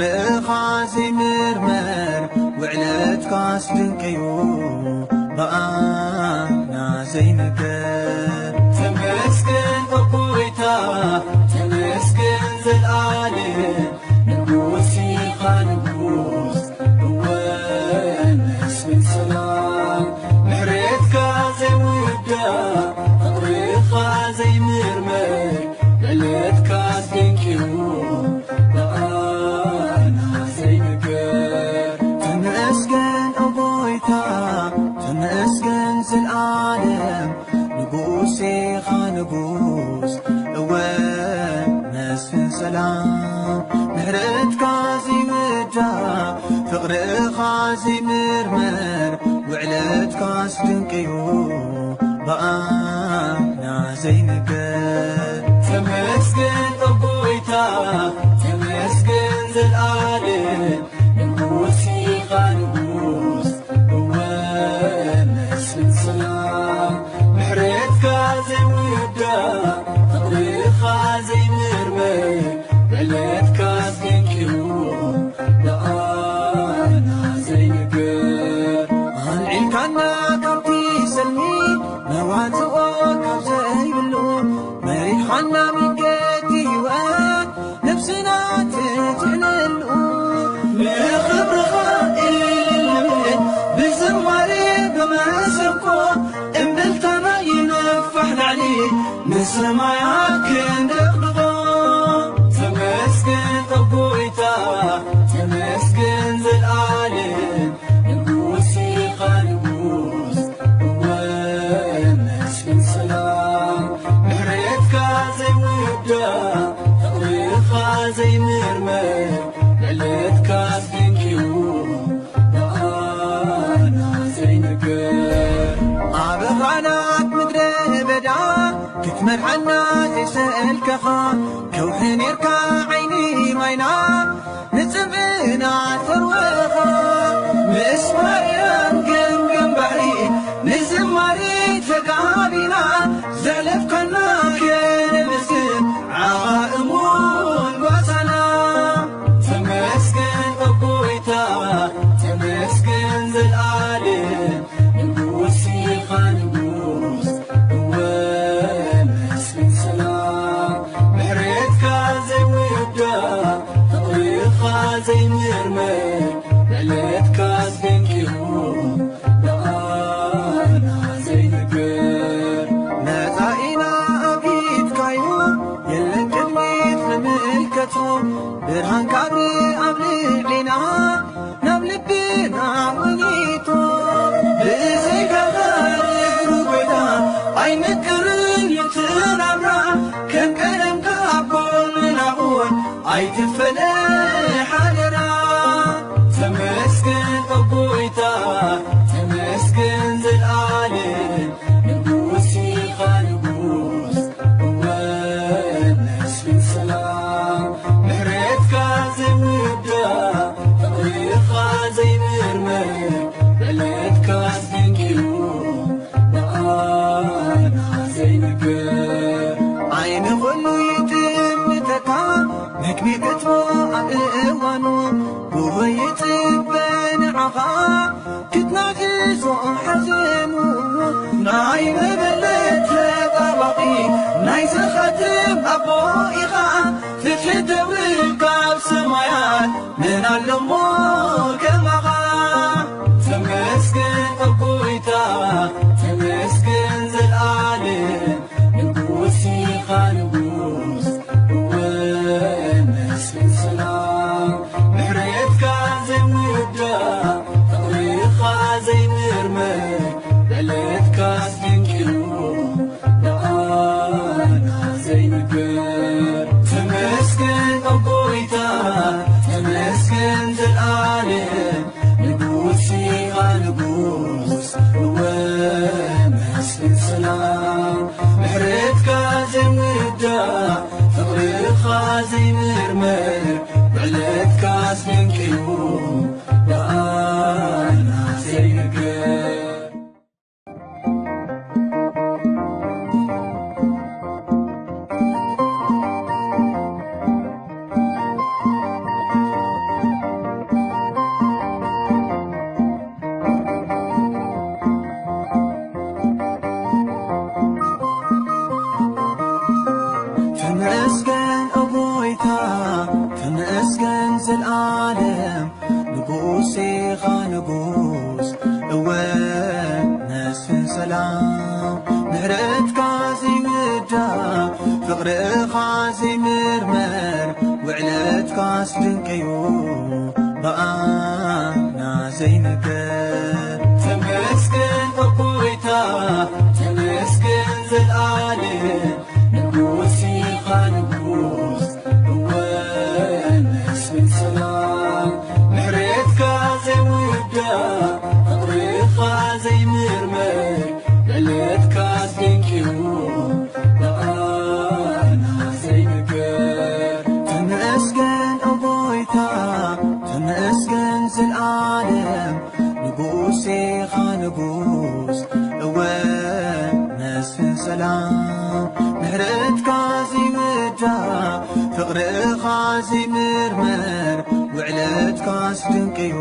እኻ ዘይምርመር ውዕለትካስ ድንቅዩ ብኣና ዘይንገር። ተመስገን ኦ ጎይታ፣ ተመስገን ዘልኣለም፣ ንጉስ ኢኻ ንጉስ፣ እወ መስፍን ሰላም። ምሕረትካ ዘይውዳእ፣ ፍቕርኻ ዘይምርመር፣ ውዕለትካስ ድንቅዩ ብኣና ዘይንገር። ተመስገን ኦ ጎይታ፣ ተመስገን ዘልኣለም፣ ንጉስ ኢኻ ንጉስ፣ እወ መስፍን ሰላም። ምሕረትካ ዘይውዳእ፣ ፍቕርኻ ዘይምርመር፣ ውዕለትካስ ድንቅዩ ብኣና ዘይንገር። ተመስገን ኦ ጎይታ፣ ተመስገን ዘልኣለም፣ ንጉስ ኢኻ ንጉስ፣ እወ መስፍን ሰላም። ምሕረትካ ዘይውዳእ፣ ፍቕርኻ ዘይምርመር፣ ውዕለትካስ ድንቅዩ ብኣና ዘይንገር። ኣልዒልካና ካብቲ ሰልሚ፣ መዋጽኦ ካብ ዘይብሉ፣ መሪሕኻና መንገዲ ህይወት፣ ነፍስና ትድሕነሉ። ንኽብርኻ እልል ንብል፣ ብዝማሬ ብመሰንቆ፣ እምብልታና ይንፋሕ ላዕሊ፣ ንሰማያት ክንደቕድቖ። ተመስገን ኦ ጎይታ፣ ተመስገን ዘልኣለም፣ ንጉስ ኢኻ ንጉስ፣ እወ መስፍን ሰላም። ምሕረትካ ዘይውዳእ፣ ፍቕርኻ ዘይምርመር፣ ውዕለትካስ ድንቅዩ ብኣና ዘይንገር። ኣብ ኻናት ምድረ በዳ ክትመርሓና ዘይሰልከኻ፣ ከውሒ ኔርካ ዓይኒ ማይና፣ ንጽምእና ተርወኻ። ምስ ማርያም ገምገም ባሕሪ ንዝማሬ ተጋቢና፣ ዘሕለፍካና ከነመስግን ዓኻ እሙን ጓሳና። ተመስገን ኦ ጎይታ፣ ተመስገን ዘልኣለም፣ ንጉስ ኢኻ ንጉስ፣ እወ መስፍን ሰላም። ምሕረትካ ዘይውዳእ፣ ፍቕርኻ ዘይምርመር፣ ውዕለትካስ ድንቅዩ ብኣና ዘይንገር። መጻኢና ኣብ ኢድካዩ፣ የለን ቅድሚት ንምልከቶ፣ ብርሃንካ ብኣብ ልዕሊና፣ ናብ ልብና ወኒቱ። ብዘይካኻ ንግሩ ጎይታ ኣይምቅርን እዩ እቲ ናብራ። ከም ቀደምካ ኣብ ጎንና ኩን ኣይትፈለ ሓደራ። ተመስገን ኦ ጎይታ፣ ተመስገን ዘልኣለም፣ ንጉስ ኢኻ ንጉስ፣ እወ መስፍን ሰላም። ምሕረትካ ዘይውዳእ፣ ፍቕርኻ ዘይምርመር፣ ውዕለትካስ ድንቅዩ ብኣና ዘይንገር። ዓይኒ ኹሉ ይጥምተካ፣ መግቢ ክትቦ ኣብ እዋኑ፣ ጉሆ ይጽበ ንዓኻ፣ ክትናፍሶ ሓዘኑ። ናይ መበለት ተጣባቒ፣ ናይ ዘኻትም ኣቦ ኢኻ። ፍትሒ ተውርድ ካብ ሰማያት፣ መን ኣሎ እሞ ከማኻ? ተመስገን ኦ ጎይታ፣ ተመስገን ዘልኣለም፣ ንጉስ ኢኻ ንጉስ፣ እወ መስፍን ሰላም። ምሕረትካ ዘይውዳእ፣ ፍቕርኻ ዘይምርመር፣ ውዕለትካስ ድንቅዩ ብኣና ዘይንገር። ተመስገን ኦ ጎይታ፣ ተመስገን ዘልኣለም፣ ንጉስ ኢኻ ንጉስ፣ እወ መስፍን ሰላም። ምሕረትካ ዘይውዳእ፣ ፍቕርኻ ዘይምርመር፣ ውዕለትካስ ድንቅዩ ብኣና ዘይንገር። ንጉሴኻ ንጉስ፣ እወ መስፍን ሰላም፣ ምሕረትካ ዘይውዳእ፣ ፍቕርኻ ዘይምርመር፣ ውዕለትካስ ድንቅዩ ብኣና ዘይንገር። ተመስገን ኦ ጎይታ፣ ተመስገን ዘልኣለም፣ ንጉስ ኢኻ ንጉስ፣ እወ መስፍን ሰላም፣ ምሕረትካ ዘይውዳእ፣ ፍቕርኻ ዘይምርመር፣ ውዕለትካስ ድንቅዩ ብኣና ዘይንገር። ተመስገን ኦ ጎይታ፣ ተመስገን ዘልኣለም፣ ንጉስ ኢኻ ንጉስ፣ እወ መስፍን ሰላም፣ ምሕረትካ ዘይውዳእ፣ ፍቕርኻ ዘይምርመር፣ ውዕለትካስ ድንቅዩ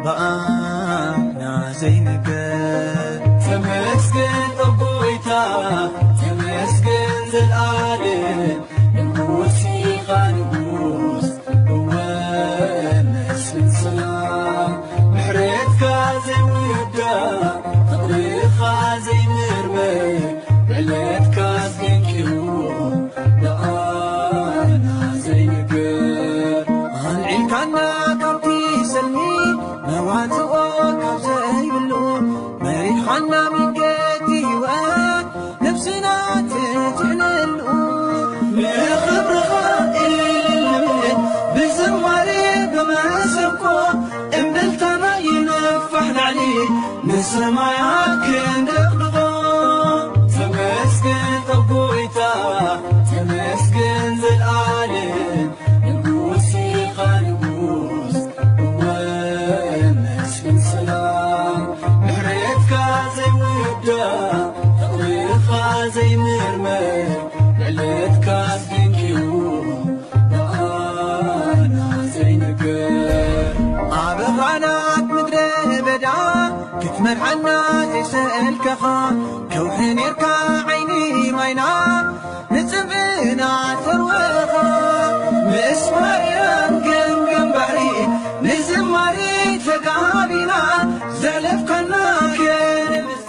ብኣና ዘይንገር። ተመስገን ኦ ጎይታ፣ ተመስገን ዘልኣለም፣ ንጉስ ኢኻ ንጉስ፣ እወ መስፍን ሰላም፣ ምሕረትካ ዘይውዳእ፣ ፍቕርኻ ዘይምርመር፣ ውዕለትካስ ድንቅዩ ብኣና ዘይንገር። ኣልዒልካና ካብቲ ሰልሚ፣ መዋጽኦ ካብ ዘይብሉ፣ መሪሕኻና መንገዲ ህይወት፣ ነፍስና ትድሕነሉ። ንኽብርኻ እልል ንብል፣ ብዝማሬ ብመሰንቆ፣ እምብልታና ይንፋሕ ላዕሊ፣ ንሰማያት ክንደቕድቖ። ተመስገን ኦ ጎይታ፣ ተመስገን ዘልኣለም፣ ንጉስ ኢኻ ንጉስ፣ እወ መስፍን ሰላም፣ ምሕረትካ ዘይውዳእ፣ ፍቕርኻ ዘይምርመር፣ ውዕለትካስ ድንቅዩ ብኣና ዘይንገር። ኣብ ኻናት ምድረ በዳ ክትመርሓና ዘይሰኣልካኻ፣ ከውሒ ኔርካ ዓይኒ ማይና፣ ንጽምእና ተርወኻ። ምስ ማርያም ገምገም ባሕሪ ንዝማሬ ተጋቢና፣ ዘሕለፍካና ከነምስ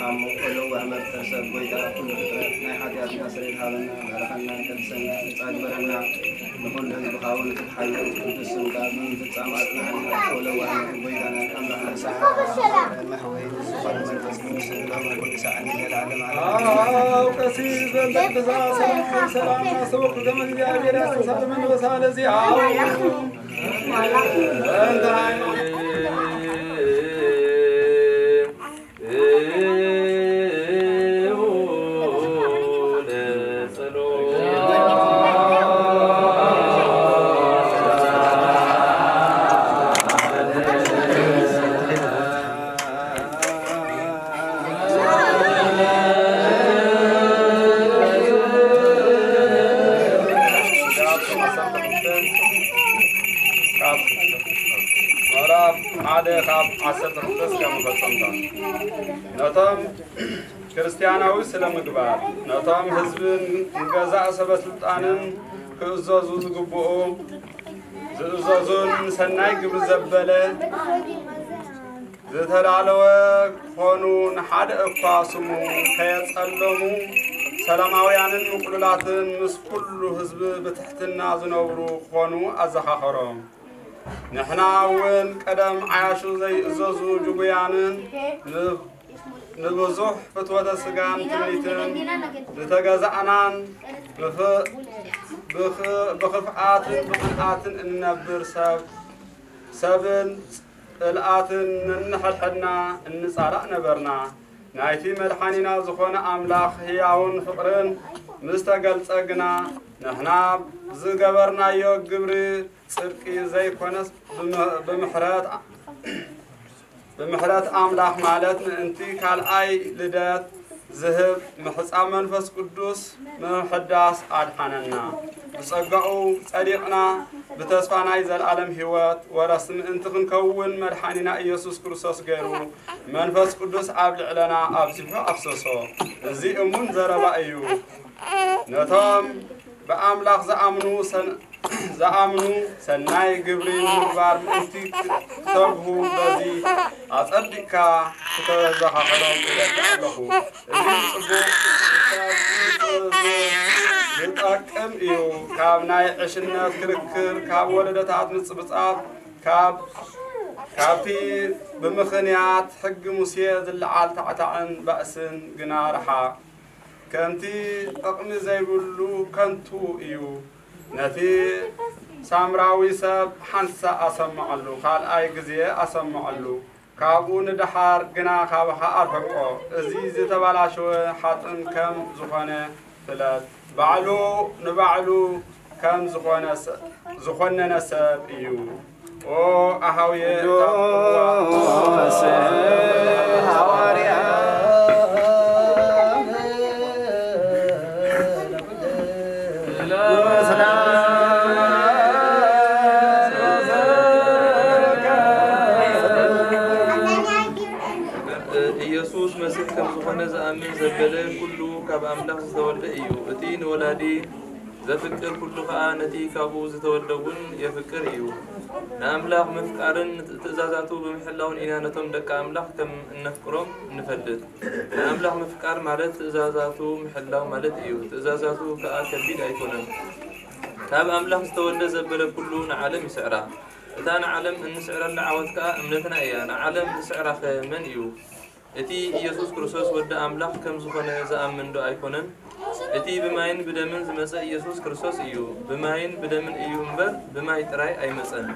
ኣሞ ወለዋህ መፍጠር ሰብ ጎይታ ኩሉ ፍጥረት ናይ ሓጢኣትና ስርየት ሃበና፣ ባርኸና፣ ቀድሰና፣ ነጻ ግበረና። ንኹሉ ህዝብኻ እውን እቲ ሓያል ቅዱስ ስምካ ብምፍጻም ኣጽንዓና። ወለዋህ መፍጠር ጎይታና ኣምላኽና ንስኻ መሕወይ ዝኾነ መንፈስ ቅዱስ ንላማ ኩሉ ሰዓት ንዘለዓለም ዓለም። ኣብ ቀሲስ በል ቅዱሳ ሰላም ሰላም ኣሰወኩ ከመ እግዚኣብሔር ያስተሰብ መንፈሳ ለዚኣ እንተ ሃይማኖት ካብ ምዕራፍ ሓደ ካብ ዓሰርተ ክልተ እስከ መፈጸምታ። ነቶም ክርስትያናዊ ስለ ምግባር፣ ነቶም ህዝብን ንገዛእ ሰበ ስልጣንን ክእዘዙ ዝግብኡ ዝእዘዙን ሰናይ ግብሪ ዘበለ ዝተዳለወ ክኾኑ፣ ንሓደ እኳ ስሙ ከየጸለሙ ሰላማውያንን ምቁሉላትን ምስ ኩሉ ህዝቢ ብትሕትና ዝነብሩ ክኾኑ ኣዘኻኸሮም። ንሕና እውን ቀደም ዓያሹ ዘይእዘዙ ጅጉያንን ን-፣ ንብዙሕ ፍትወተ ስጋን ትምኒትን ዝተገዛእናን ብኽ-፣ ብኽ-፣ ብኽፍኣትን ብቕንኣትን እንነብር ሰብ፣ ሰብን ጽልኣትን ነንሕድሕድና እንጻላእ ነበርና። ናይቲ መድሓኒና ዝኾነ ኣምላኽ ህያውን ፍቕርን ምስ ተገልጸ ግና፣ ንሕና ዝገበርናዮ ግብሪ ጽድቂ ዘይኮነስ፣ ብም-፣ ብምሕረት፣ ብምሕረት ኣምላኽ፣ ማለት ምእንቲ ካልኣይ ልደት ዝህብ ምሕጻብ መንፈስ ቅዱስ ምሕዳስ ኣድሓነና። ብጸጋኡ ጸዲቕና፣ ብተስፋ ናይ ዘለኣለም ህይወት ወረስቲ ምእንቲ ክንከውን፣ መድሓኒና ኢየሱስ ክርስቶስ ገይሩ መንፈስ ቅዱስ ኣብ ልዕለና ኣብዚሑ ኣፍሰሶ። እዚ እሙን ዘረባ እዩ። ነቶም ብኣምላኽ ዝኣምኑ ሰን-፣ ዝኣምኑ ሰናይ ግብሪ ንምግባር ምእንቲ ክተብሁ፣ በዚ ኣጸቢቕካ ክተዘኻኽሮም እደሊ ኣለኹ። እዚ ጽቡቕ ዝጠቅም እዩ። ካብ ናይ ዕሽነት ክርክር፣ ካብ ወለዶታት ምጽብጻብ፣ ካብ፣ ካብቲ ብምኽንያት ሕጊ ሙሴ ዝለዓል ታዕታዕን ባእስን ግና ርሓቕ። ከምቲ ጥቕሚ ዘይብሉ ከንቱ እዩ። ነቲ ሳምራዊ ሰብ ሓንሳእ ኣሰምዐሉ፣ ካልኣይ ግዜ ኣሰምዐሉ፣ ካብኡ ንደሓር ግና ካባኻ ኣርሕቆ። እዚ ዝተበላሸወ ሓጥን ከም ዝኾነ ፍለጥ። ባዕሉ ንባዕሉ ከም ዝኾነ ሰ-፣ ዝኾነነ ሰብ እዩ። ኦ ኣሃውየ፣ እታ ቅዱስ ሐዋርያ ኢየሱስ መሲሕ ከም ዝኾነ ዝኣምን ዘበለ ኩሉ ካብ ኣምላኽ ዝተወልደ እዩ። እቲ ንወላዲ ዘፍቅር ኩሉ ኸኣ ነቲ ካብኡ ዝተወልደ እውን የፍቅር እዩ። ንኣምላኽ ምፍቃርን ትእዛዛቱ ብምሕላውን ኢና ነቶም ደቂ ኣምላኽ ከም እነፍቅሮም እንፈልጥ። ንኣምላኽ ምፍቃር ማለት ትእዛዛቱ ምሕላው ማለት እዩ። ትእዛዛቱ ከኣ ከቢድ ኣይኮነን። ካብ ኣምላኽ ዝተወልደ ዘበለ ኩሉ ንዓለም ይስዕራ። እታ ንዓለም እንስዕረላ ዓወት ከኣ እምነትና እያ። ንዓለም ዝስዕራኸ መን እዩ? እቲ ኢየሱስ ክርስቶስ ወዲ ኣምላኽ ከም ዝኾነ ዝኣምን ዶ ኣይኮነን? እቲ ብማይን ብደምን ዝመጸ ኢየሱስ ክርስቶስ እዩ። ብማይን ብደምን እዩ እምበር፣ ብማይ ጥራይ ኣይመጸን።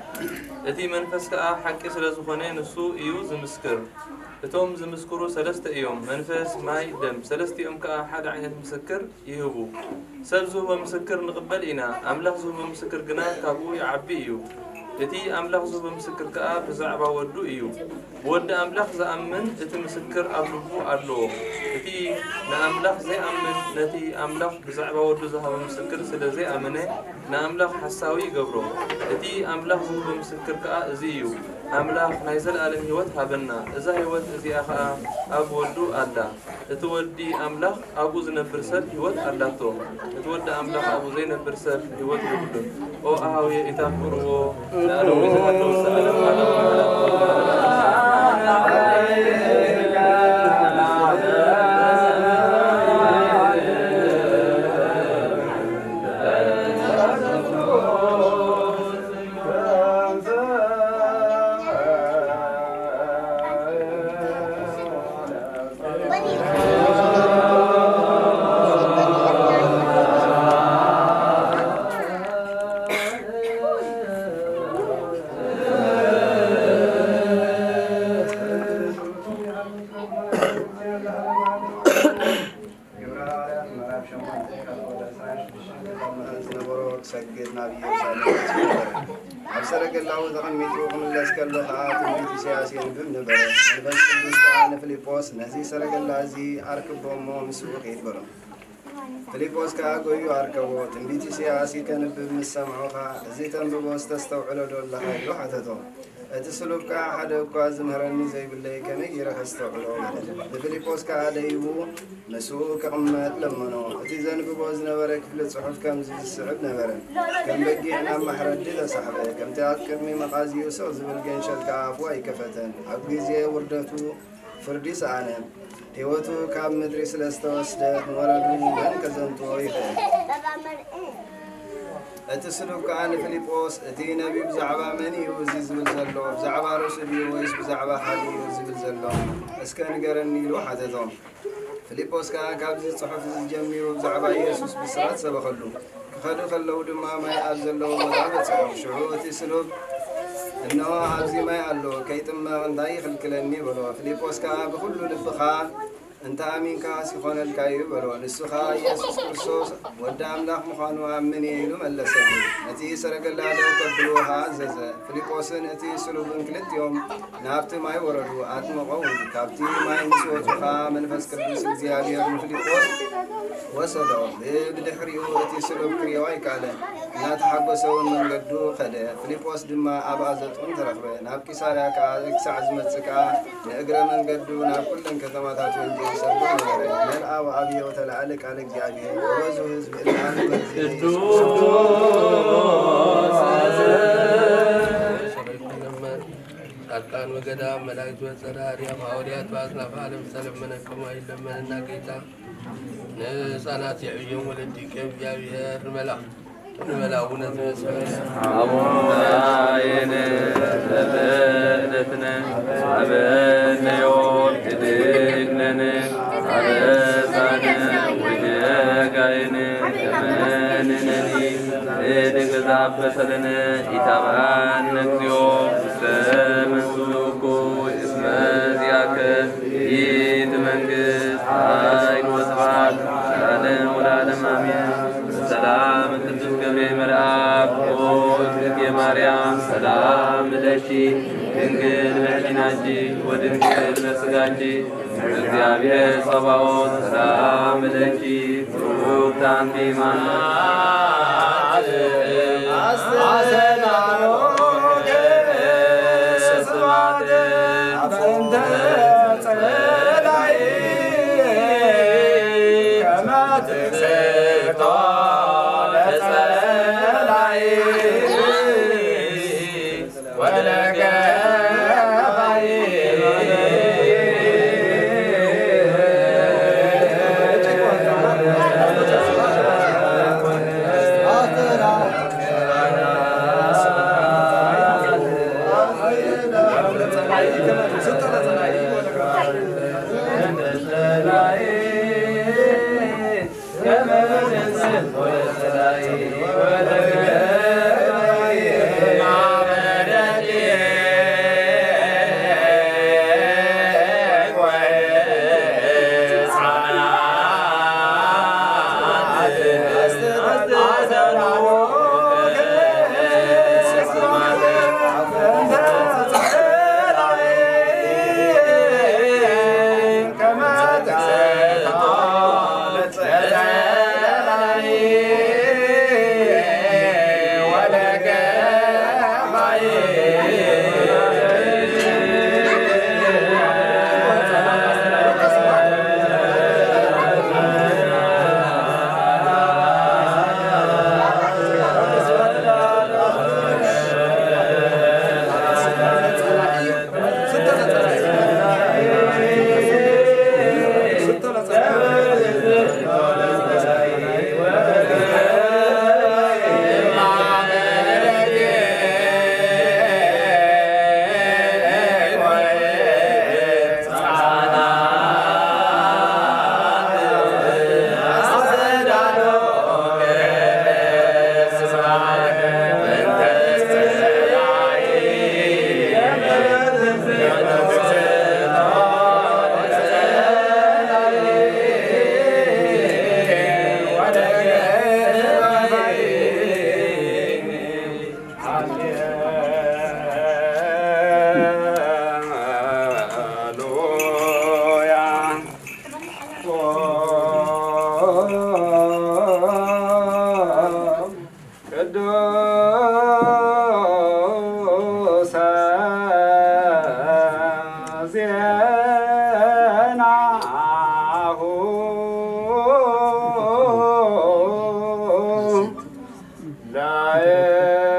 እቲ መንፈስ ከኣ ሓቂ ስለ ዝኾነ፣ ንሱ እዩ ዝምስክር። እቶም ዝምስክሩ ሰለስተ እዮም፣ መንፈስ፣ ማይ፣ ደም። ሰለስቲኦም ከኣ ሓደ ዓይነት ምስክር ይህቡ። ሰብ ዝህቦ ምስክር ንቕበል ኢና፣ ኣምላኽ ዝህቦ ምስክር ግና ካብኡ ይዓቢ እዩ። እቲ ኣምላኽ ዝህቦ ምስክር ከኣ ብዛዕባ ወዱ እዩ። ብወዲ ኣምላኽ ዝኣምን እቲ ምስክር ኣብ ልቡ ኣለዎ። እቲ ንኣምላኽ ዘይኣምን ነቲ ኣምላኽ ብዛዕባ ወዱ ዝሃቦ ምስክር ስለ ዘይኣመነ፣ ንኣምላኽ ሓሳዊ ይገብሮ። እቲ ኣምላኽ ዝህቦ ምስክር ከኣ እዚ እዩ፣ ኣምላኽ ናይ ዘለኣለም ህይወት ሃበና። እዛ ህይወት እዚኣ ኸኣ ኣብ ወዱ ኣላ። እቲ ወዲ ኣምላኽ ኣብኡ ዝነብር ሰብ ህይወት ኣላቶ። እቲ ወዲ ኣምላኽ ኣብኡ ዘይነብር ሰብ ህይወት የብሉን። ኦ ኣሃውየ ኢታፍቅርዎ፣ ንዓለም ዘይሃለዉ ዘኣለም ዓለም። ኣብ ኢየሩሳሌም በጺሑ ነበረ። ኣብ ሰረገላኡ ተቐሚጡ ክምለስ ከሎ ኸኣ ትንቢት ኢሳያስ የንብብ ነበረ። መንፈስ ቅዱስ ከኣ ንፊልጶስ፣ "ነዚ ሰረገላ እዚ ኣርክቦ እሞ ምስኡ ኺድ" በሎ። ፊልጶስ ከኣ ጐዩ ኣርከቦ። ትንቢት ኢሳያስ ከንብብ ምስ ሰምዖ ኸኣ፣ "እዚ ተንብቦ ዝተስተውዕሎ ዶ ኣለኻ?" ኢሉ ሓተቶ። እቲ ስሉብ ከኣ፣ "ሓደ እኳ ዝምህረኒ ዘይብለይ ከመይ ገይረ ከስተውዕሎ?" በለ። ንፊልጶስ ከኣ ደይቡ ምስኡ ክቕመጥ ለመኖ። እቲ ዘንብቦ ዝነበረ ክፍሊ ጽሑፍ ከምዚ ዝስዕብ ነበረ። ከም በጊዕ ናብ ማሕረዲ ተሳሕበ፣ ከምቲ ኣብ ቅድሚ መቓዝዩ ስቕ ዝብል ገንሸል ከኣ ኣፉ ኣይከፈተን። ኣብ ግዜ ውርደቱ ፍርዲ ሰኣነ። ህይወቱ ካብ ምድሪ ስለ ዝተወስደት ንወለዱ መን ከዘንትዎ ይኽእል? እቲ ስሉብ ከኣ ንፊልጶስ፣ "እቲ ነቢይ ብዛዕባ መን እዩ እዚ ዝብል ዘሎ? ብዛዕባ ርእሱ ድዩ ወይስ ብዛዕባ ካልእ እዩ ዝብል ዘሎ? እስከ ንገረኒ" ኢሉ ሓተቶ። ፊልጶስ ከኣ ካብዚ ጽሑፍ እዚ ጀሚሩ ብዛዕባ ኢየሱስ ብስራት ሰበኸሉ። ክኸዱ ከለዉ ድማ ማይ ኣብ ዘለዎ ቦታ በጽሑ። ሽዑ እቲ ስሉብ፣ "እንሆ ኣብዚ ማይ ኣሎ፣ ከይጥመቕ እንታይ ይኽልክለኒ?" በሎ። ፊልጶስ ከኣ፣ "ብኹሉ ልብኻ እንተ ኣሚንካስ ይኾነልካ እዩ" በሎ። ንሱ ኸኣ፣ "ኢየሱስ ክርስቶስ ወዲ ኣምላኽ ምዃኑ ኣምን እየ" ኢሉ መለሰሉ። ነቲ ሰረገላ ደው ከብልዎ ኸኣ ኣዘዘ። ፊልጶስን እቲ ስሉብን ክልቲኦም ናብቲ ማይ ወረዱ፣ ኣጥመቖ እውን። ካብቲ ማይ ምስ ወጹ ኸኣ መንፈስ ቅዱስ እግዚኣብሔር ንፊልጶስ ወሰዶ። ብድሕሪኡ እቲ ስሉብ ክርእዮ ኣይከኣለን። እናተሓጎሰ እውን መንገዱ ኸደ። ፊልጶስ ድማ ኣብ ኣዘጡን ተረኽበ። ናብ ቂሳርያ ከኣ ክሳዕ ዝመጽእ ከኣ ንእግረ መንገዱ ናብ ኩለን ከተማታት ወንጌል ይሰብኽ ነበረ። መልኣ ወኣብዮ ተላዕለ ቃለ እግዚኣብሔር። ወበዙ ህዝብ እልኣን በዚ ቅዱስ ሰበይኩ ይለመን፣ ጻድቃን ወገዳም፣ መላእክት ወጸራ፣ ኣርያም፣ ሃዋርያት፣ በአጽናፈ ዓለም ዝተለመነኩም ኣይለመንና ጌታ። ንህፃናት የዕብዮም ወለዲከ እግዚኣብሔር ንመላ-፣ ንመላውነት መስፈን። አቡነ አየነ ለበለትነ አበነዮ ትድግነነ አበሳነ ወጌጋየነ ለመንነኒ እድግ ዛበሰለነ ኢታብአነ እግዚኦ ውስተ መንሱኩ እስመ ዚአከ ይእቲ መንግስት ኃይል ወስብሐት ለዓለም ወለዓለም አሜን። ሰላም ቅዱስ ገብርኤል መልአክ ኦ እግዝእትየ ማርያም ሰላም ለኪ ድንግል በሕሊናኪ ወድንግል በስጋኪ እግዚአብሔር ጸባኦት ሰላም ለኪ ብሩክት አንቲ እም አስተዳሎ ስብሐት አፈንተ ጸላይ ከመ ትስሕቶ ለጸላይ ዜናሁ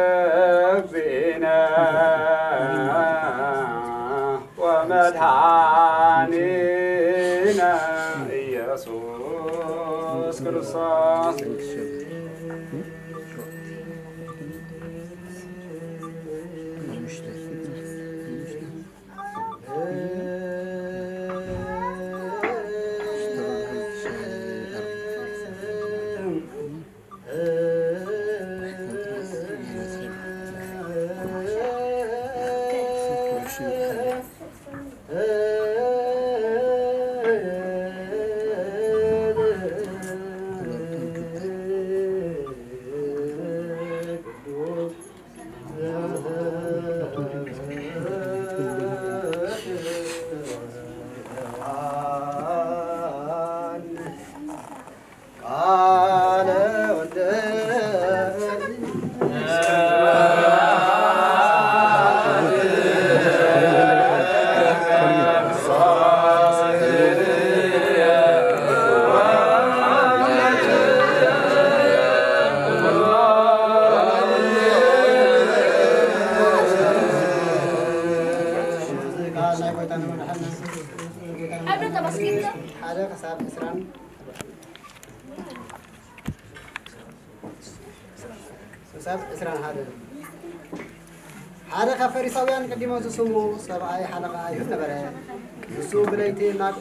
ለእግዚእነ ወመድኃኒነ ኢየሱስ ክርስቶስ። ሓደ ክሳብ ዕስራን ክሳብ ዕስራን ሓደ። ሓደ ካብ ፈሪሳውያን ቅዲሞ ዝስሙ ሰብኣይ ሓለቓ ኣይሁድ ነበረ። ንሱ ብለይቲ ናብ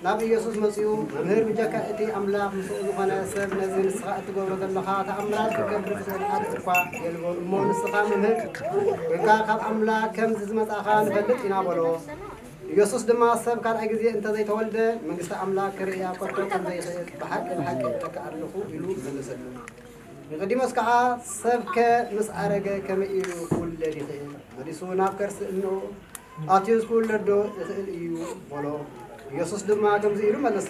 ናብ ኢየሱስ መጺኡ፣ "መምህር፣ ብጀካ እቲ ኣምላኽ ምስኡ ዝኾነ ሰብ ነዚ ንስኻ እትገብሮ ዘለኻ ተኣምራት ክገብር ዝኽእል ሓደ እኳ የልቦን። እሞ ንስኻ መምህር፣ ኮንካ ካብ ኣምላኽ ከምዚ ዝመጻኻ ንፈልጥ ኢና" በሎ። ኢየሱስ ድማ፣ "ሰብ ካልኣይ ግዜ እንተ ዘይተወልደ፣ መንግስቲ ኣምላኽ ክርእያ ከቶ ከም ዘይኽእል ብሓቂ ብሓቂ እብለካ ኣለኹ" ኢሉ መለሰሉ። ኒቆዲሞስ ከኣ፣ "ሰብከ ምስ ኣረገ ከመይ ኢሉ ክውለድ ይኽእል? መሊሱ ናብ ከርሲ እኖ ኣትዩስ ክውለድ ዶ ይኽእል እዩ?" በሎ። ኢየሱስ ድማ ከምዚ ኢሉ መለሰ፣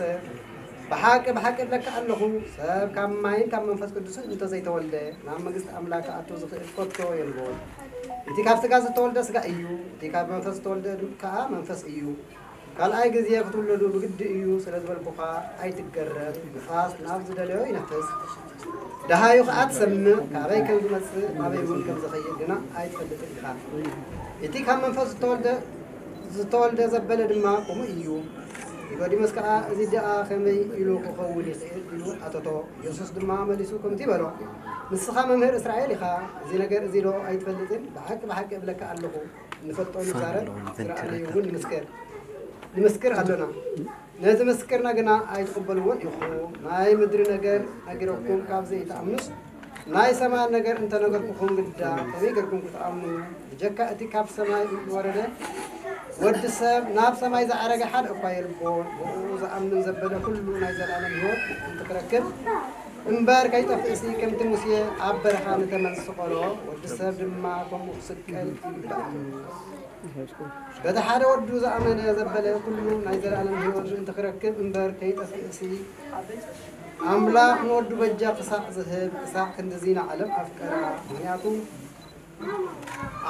"ብሓቂ ብሓቂ እብለካ ኣለኹ፣ ሰብ ካብ ማይን ካብ መንፈስ ቅዱስን እንተ ዘይተወልደ፣ ናብ መንግስቲ ኣምላኽ ክኣቱ ዝኽእል ከቶ የልቦን። እቲ ካብ ስጋ ዝተወልደ ስጋ እዩ፣ እቲ ካብ መንፈስ ዝተወልደ ከኣ መንፈስ እዩ። ካልኣይ ግዜ ክትውለዱ ብግዲ እዩ ስለ ዝበልኩኻ ኣይትገረም። ንፋስ ናብ ዝደለዮ ይነፍስ፣ ደሃዩ ከኣ ትሰምዕ፣ ካበይ ከም ዝመጽእ፣ ናበይ እውን ከም ዝኸይድ ግና ኣይትፈልጥን ኢኻ። እቲ ካብ መንፈስ ዝተወልደ፣ ዝተወልደ ዘበለ ድማ ከምኡ እዩ።" ኒቆዲሞስ ከኣ፣ "እዚ ደኣ ከመይ ኢሉ ክኸውን ይኽእል?" ኢሉ ኣተቶ። ኢየሱስ ድማ መሊሱ ከምዚ በሎ፣ "ንስኻ መምህር እስራኤል ኢኻ፣ እዚ ነገር እዚ ዶ ኣይትፈልጥን? ብሓቂ ብሓቂ እብለካ ኣለኹ፣ እንፈልጦ ንዛረብ፣ ዝረኣናዮ እውን ንምስክር፣ ንምስክር ኣሎና። ነዚ ምስክርና ግና ኣይትቕበልዎን ኢኹም። ናይ ምድሪ ነገር ነጊረኩም ካብ ዘይትኣምኑስ፣ ናይ ሰማይ ነገር እንተነገርኩኹም ግዳ ከመይ ጌርኩም ክትኣምኑ? ብጀካ እቲ ካብ ሰማይ ዝወረደ ወዲ ሰብ ናብ ሰማይ ዝዓረገ ሓደ እኳ የልቦን። ብኡ ዝኣምን ዘበለ ኩሉ ናይ ዘለኣለም ህይወት ምእንቲ ክረክብ እምበር ከይጠፍእሲ፣ ከምቲ ሙሴ ኣብ በረኻ ንተመን ዝሰቐሎ፣ ወዲ ሰብ ድማ ከምኡ ክስቀል ይግባእ እዩ። በቲ ሓደ ወዱ ዝኣመነ ዘበለ ኩሉ ናይ ዘለኣለም ህይወት ምእንቲ ክረክብ እምበር ከይጠፍእሲ፣ ኣምላኽ ንወዱ በጃ ክሳዕ ዝህብ፣ ክሳዕ ክንድዚ ንዓለም ኣፍቀራ። ምኽንያቱ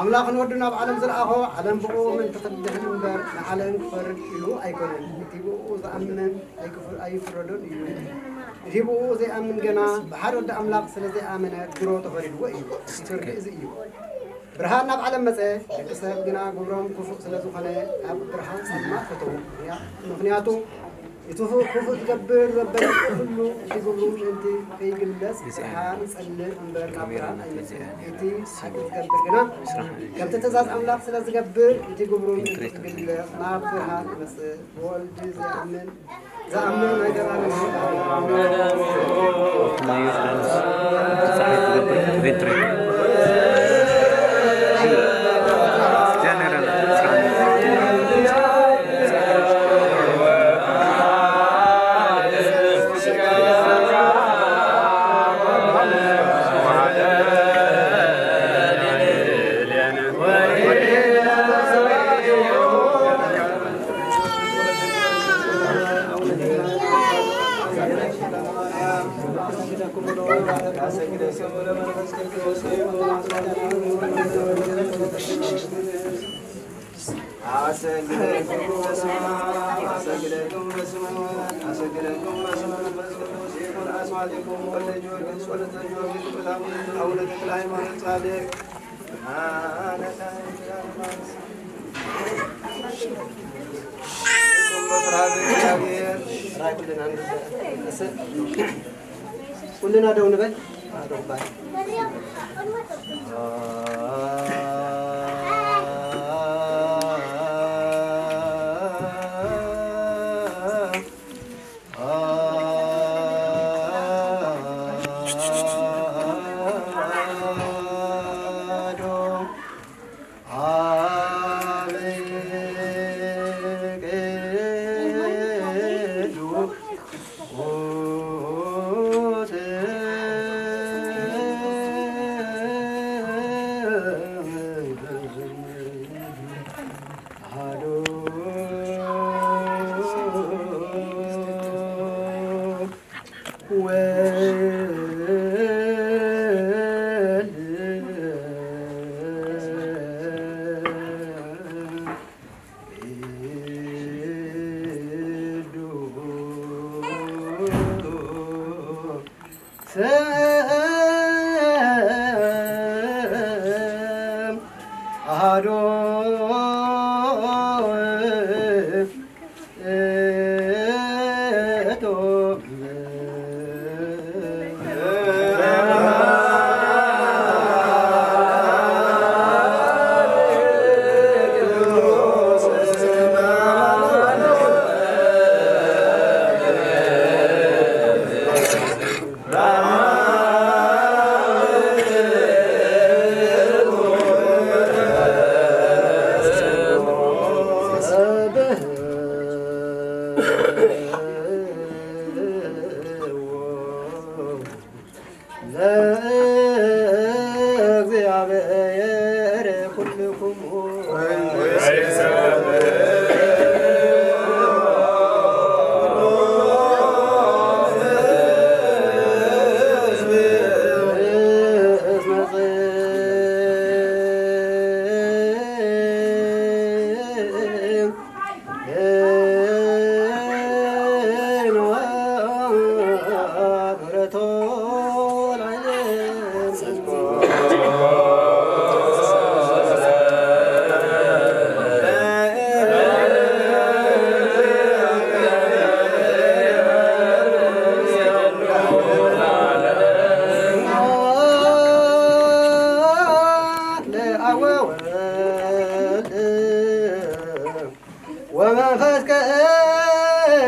ኣምላኽ ንወዱ ናብ ዓለም ዝለኣኾ፣ ዓለም ብኡ ምእንቲ ክትድሕን እምበር፣ ንዓለም ክፈርድ ኢሉ ኣይኮነን። እቲ ብኡ ዝኣምን ኣይክፍ-፣ ኣይፍረዶን እዩ። እቲ ብኡ ዘይኣምን ገና ብሓደ ወዲ ኣምላኽ ስለ ዘይኣመነ ድሮ ተፈሪድዎ እዩ። እቲ ፍርዲ እዚ እዩ። ብርሃን ናብ ዓለም መጸ፣ ደቂ ሰብ ግና ግብሮም ክፉእ ስለ ዝኾነ፣ ካብ ብርሃን ጸልማት ፈተዉ። ምኽንያቱ እቲ ክፉእ ዝገብር ዘበለ ኩሉ እቲ ግብሩ ምእንቲ ከይግለጽ፣ ብርሃን ይጸልም እምበር ናብ ብርሃን ኣይመጽእን። እቲ ሓቂ ዝገብር ግና ከምቲ ትእዛዝ ኣምላኽ ስለ ዝገብር፣ እቲ ግብሩ ምእንቲ ክግለጽ ናብ ብርሃን ይመጽእ። ብወልድ ዘይኣምን፣ ዝኣምን ናይ ዘላለም ህይወት ኣለዎ። ማይ ዮርዳኖስ ጸሓይ ትገብር ቬንትሪ። ኩልና ደው ንበል። ለእግዚአብሔር ኩልክሙ። ወመንፈስ ቅዱስ።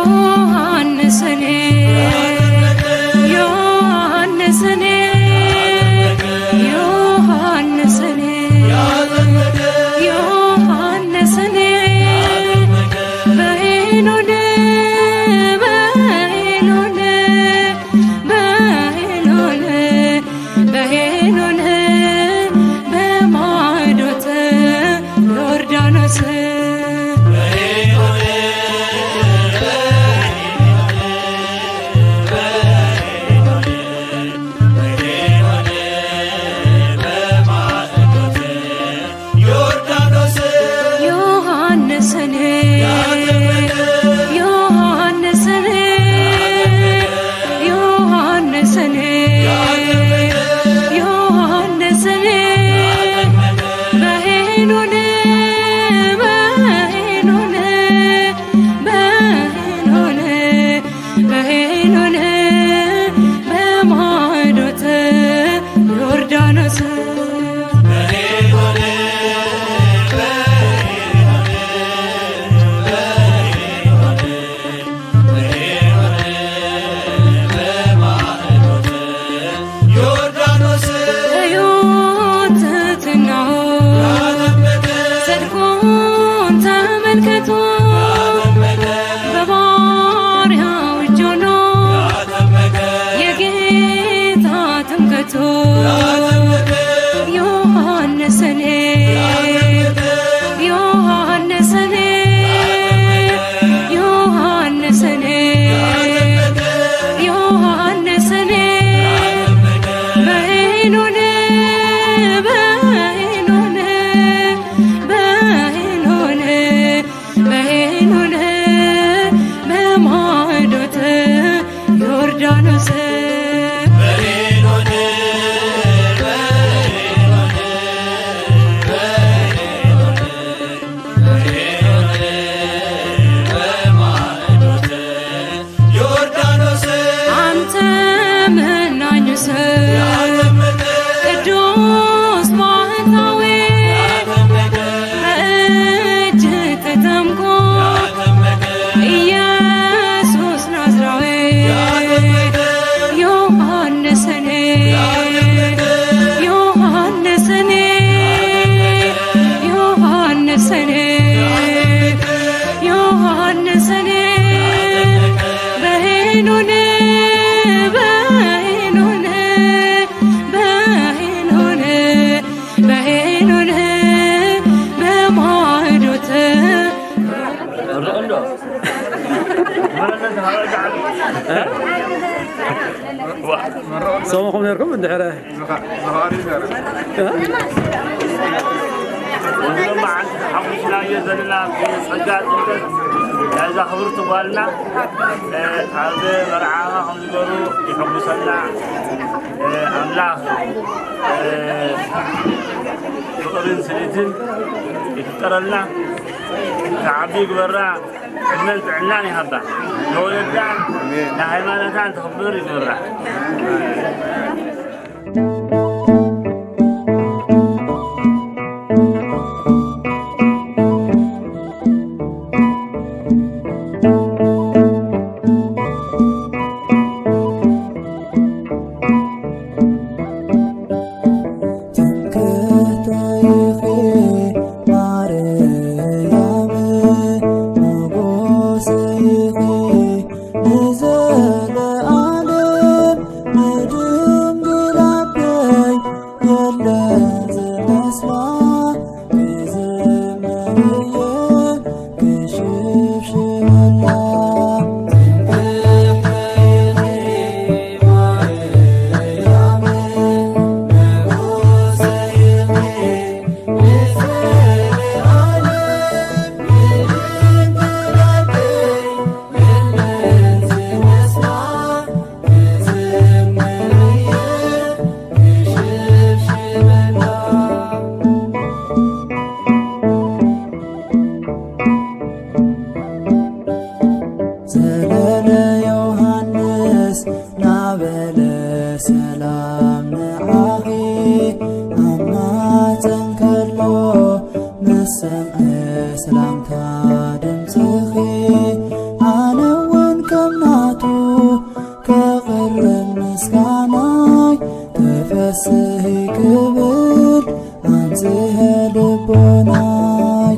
ዮሐንስን ቅዱስ ማሕታዊ በእጅ ተጠምቆ ኢየሱስ ናዝራዊ ዮሐንስን ዮሐንስን ዮሐንስን ዮሐንስን በሄኖን በሄኖን በሄኖን በሄኖን በማዕዶት ሰማኹም ነርኩም እንድሕረ ሎማዓንቲ ሓጒስናዮ ዘለና ጸጋ ጥምቀት ናይዛ ክብርቲ ጓልና ኣብ መርዓኻ ከም ዝበሩ ይሕጉሰና። ኣምላኽ ፍቕርን ስኒትን ይፍጠረልና፣ ተዓቢ ይግበራ፣ ዕድመን ጥዕናን ይሃባ፣ ንወለዳን ንሃይማኖታን ተኽብር ይግበራ። ዘለለ ዮሃንስ ናበለ ሰላም ንዓኺ ኣማፀን ከሎ ምስ ሰምዐ ሰላምታ ድምፅኺ ኣነ እውን ከም ናቱ ከቕርብ ምስጋናይ ተፈስሒ ክብል ኣንጽሀ ልቦናይ።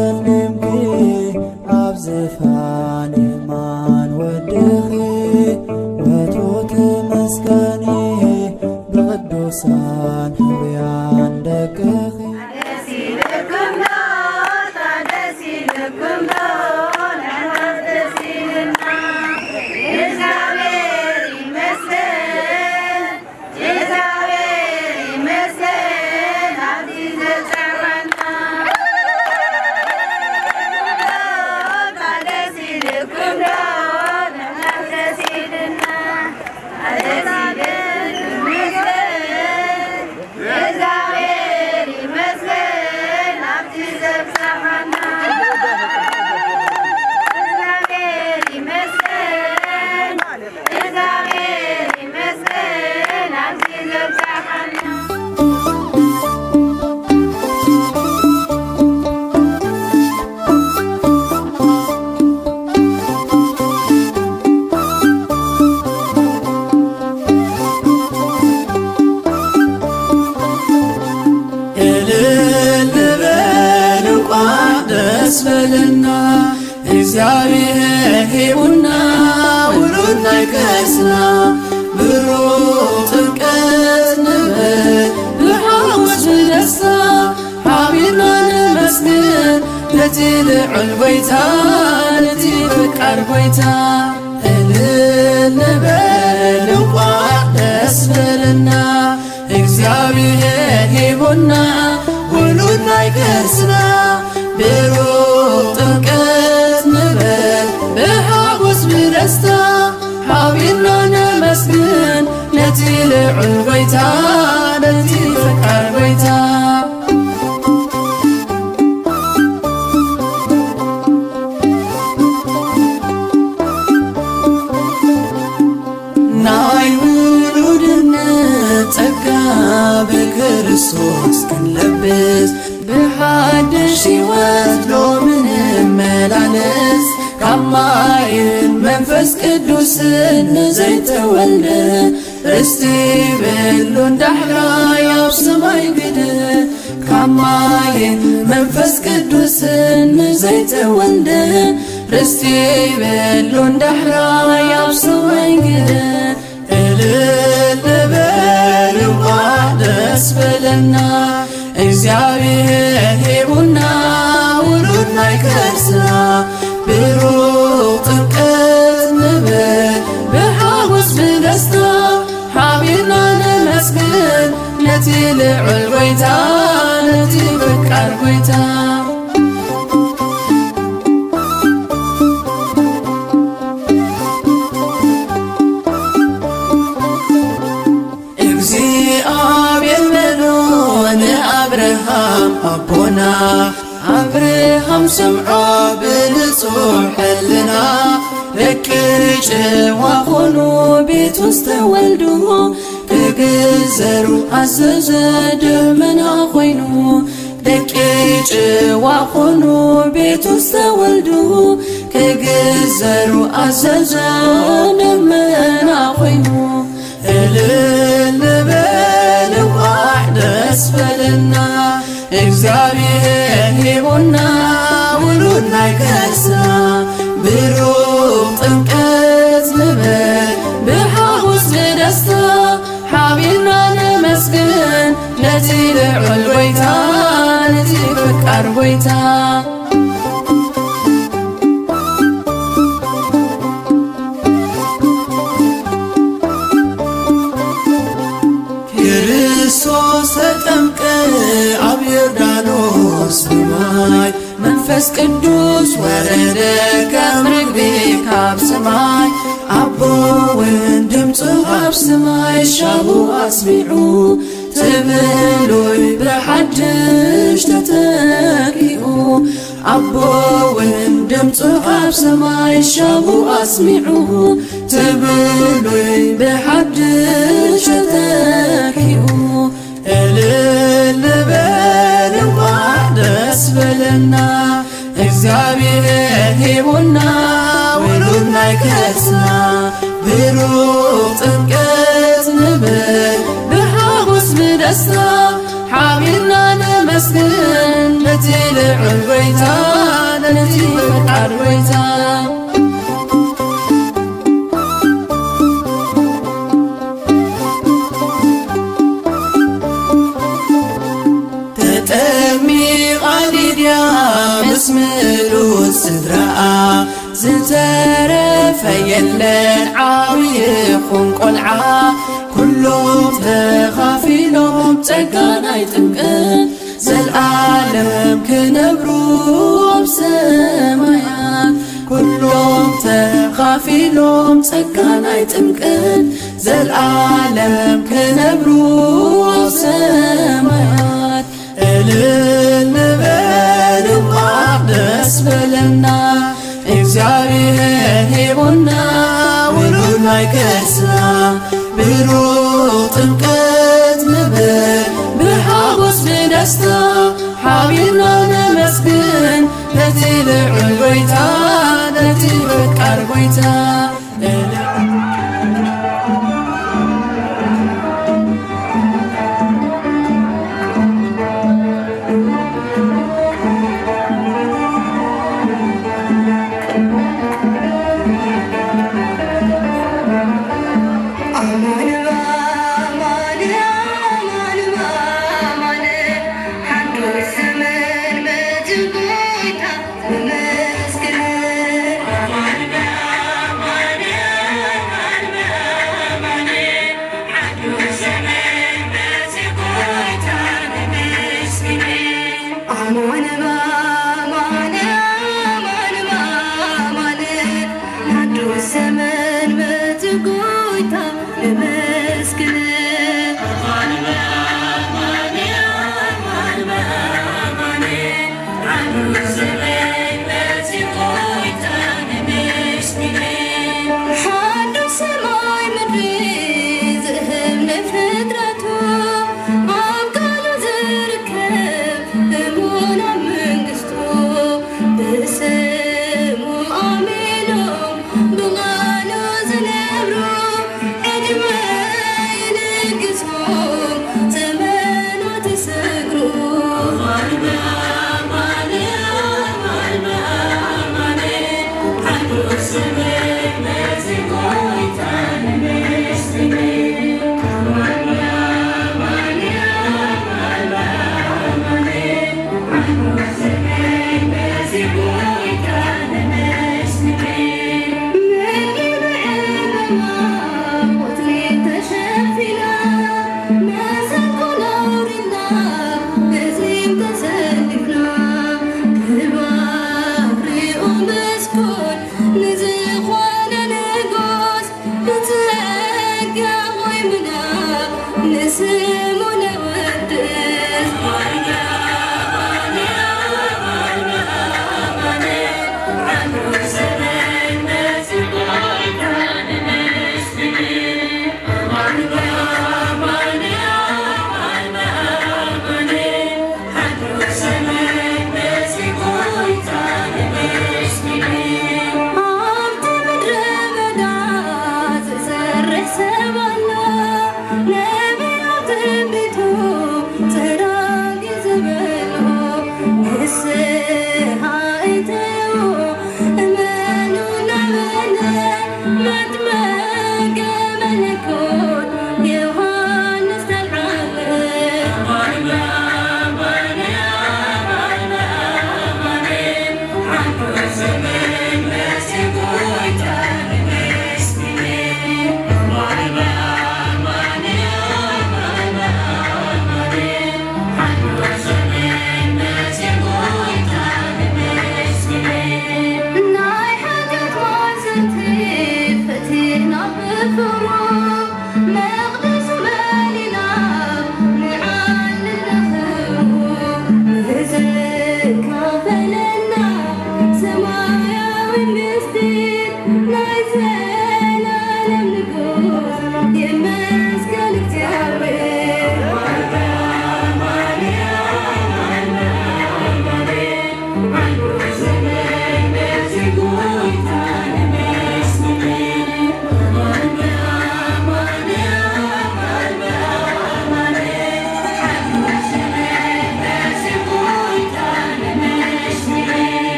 ጸሊምኪ ኣብ ዝፋን የማን ወድኺ፣ ወትሩ ተመስገኒ ብቕዱሳን ህሩያን ደቅኺ። ደስ ኢልኩም ዶ? ደስ ኢልኩም ዶ? ንሕና ደስ ኢልና። እግዚኣብሔር ይመስገን። እግዚኣብሔር ይመስገን፣ ኣብዚ ዘብጽሐና። ደስ ኢልኩም ዶ? ደስ ኢልና። ደስ ኢልኩም ይመስገን። እግዚኣብሔር ይመስገን፣ ኣብዚ ዘብጽሐና። እግዚኣብሔር ይመስገን። እግዚኣብሔር ይመስገን፣ ኣብዚ ዘብጽሐና። እልል ንበል እንቋዕ ደስ በለና፣ እግዚኣብሔር ሂቡና ውሉድ ናይ ከርስና። ብሩኽ ጥምቀት ንበል ብሓጎስ ብደስታ፣ ሓቢርና ነመስግን ነቲ ልዑል ጐይታ፣ ነቲ ፈቃር ጐይታ። እልል ንበል እንቋዕ ደስ በለና፣ እግዚኣብሔር ሂቡና ውሉድ ናይ ከርስና። ብሩኽ ጥምቀት ንበል ብሓጎስ ብደስታ፣ ሓቢርና ነመስግን ነቲ ልዑል ጐይታ፣ ነቲ ፈቃር ጐይታ። ናይ ውሉድነት ጸጋ ብክርስቶስ ክንለብስ፣ ብሓድሽ ሕይወት ሎሚ ንመላለስ። ካብ ማይን መንፈስ ቅዱስን ንዘይተወልደ፣ ርስቲ የብሉን ዳሕራይ ኣብ ሰማይ ግደ። ካብ ማይን መንፈስ ቅዱስን ንዘይተወልደ፣ ርስቲ የብሉን ዳሕራይ ኣብ ሰማይ ግደ። እልል ንበል እንቋዕ ደስ በለና፣ እግዚኣብሔር ሂቡና ውሉድ ናይ ከርስና። ብሩኽ ጥምቀት ንበል ብሓጎስ ብደስታ፣ ሓቢርና ነመስግን ነቲ ልዑል ጐይታ፣ ነቲ ፈቃር ጐይታ። እግዚኣብሔር በሎ ንኣብርሃም ኣቦና፣ ኣብርሃም ሰምዖ ብንጹሕ ሕልና፣ ደቂ ጭዋ ኾኑ ቤቱ ዝተወልዱ፣ ክግዘሩ ኣዘዘ ደመና ኾይኑ። ደቂ ጭዋ ኾኑ ቤቱ ዝተወልዱ፣ ክግዘሩ ኣዘዘ ደመና ኾይኑ። እልል ንበል እንቋዕ ደስ በለና፣ እግዚኣብሔር ሂቡና ውሉድ ናይ ከርስና። ብሩኽ ጥምቀት ንበል ብሓጎስ ብደስታ፣ ሓቢርና ነመስግን ነቲ ልዑል ጐይታ፣ ነቲ ፈቃር ጐይታ። ክርስቶስ ተጠምቀ ኣብ ዮርዳኖስ ብማይ፣ መንፈስ ቅዱስ ወረደ ከም ርግቢ ካብ ሰማይ። ኣቦ እውን ድምፁ ካብ ሰማይ ሻቡ ኣስሚዑ፣ ትብሉይ ብሓድሽ ተተኪኡ። ኣቦ እውን ድምፁ ካብ ሰማይ ሻቡ ኣስሚዑ፣ ትብሉይ ብሓድሽ ተተኪኡ። እልል ንበል እንቋዕ ደስ በለና፣ እግዚኣብሔር ሂቡና ውሉድ ናይ ከርስና። ብሩኽ ጥምቀት ንበል ብሓጎስ ብደስታ፣ ሓቢርና ነቲ ልዑል ጎይታ፣ ነቲ ፈቃር ጎይታ። ተጠሚቓ ሊድያ ምስ ምሉእ ስድራኣ፣ ዝተረፈ የለን ዓብዪ ይኹን ቆልዓ። ኩሎም ተኻፊሎም ጸጋ ናይ ጥምቀት፣ ዘልኣለም ክነብሩ ኣብ ሰማያት። ኩሎም ተኻፊሎም ጸጋ ናይ ጥምቀት፣ ዘልኣለም ክነብሩ ኣብ ሰማያት። እልል ንበል እንቋዕ ደስ በለና፣ እግዚኣብሔር ሂቡና ውሉድ ናይ ቅድስና። ብሩኽ ጥምቀት ንበል ብሓጎስ ብደስታ፣ ሓቢርና ነመስግን ነቲ ልዑል ጎይታ፣ ነቲ ፈቃር ጎይታ።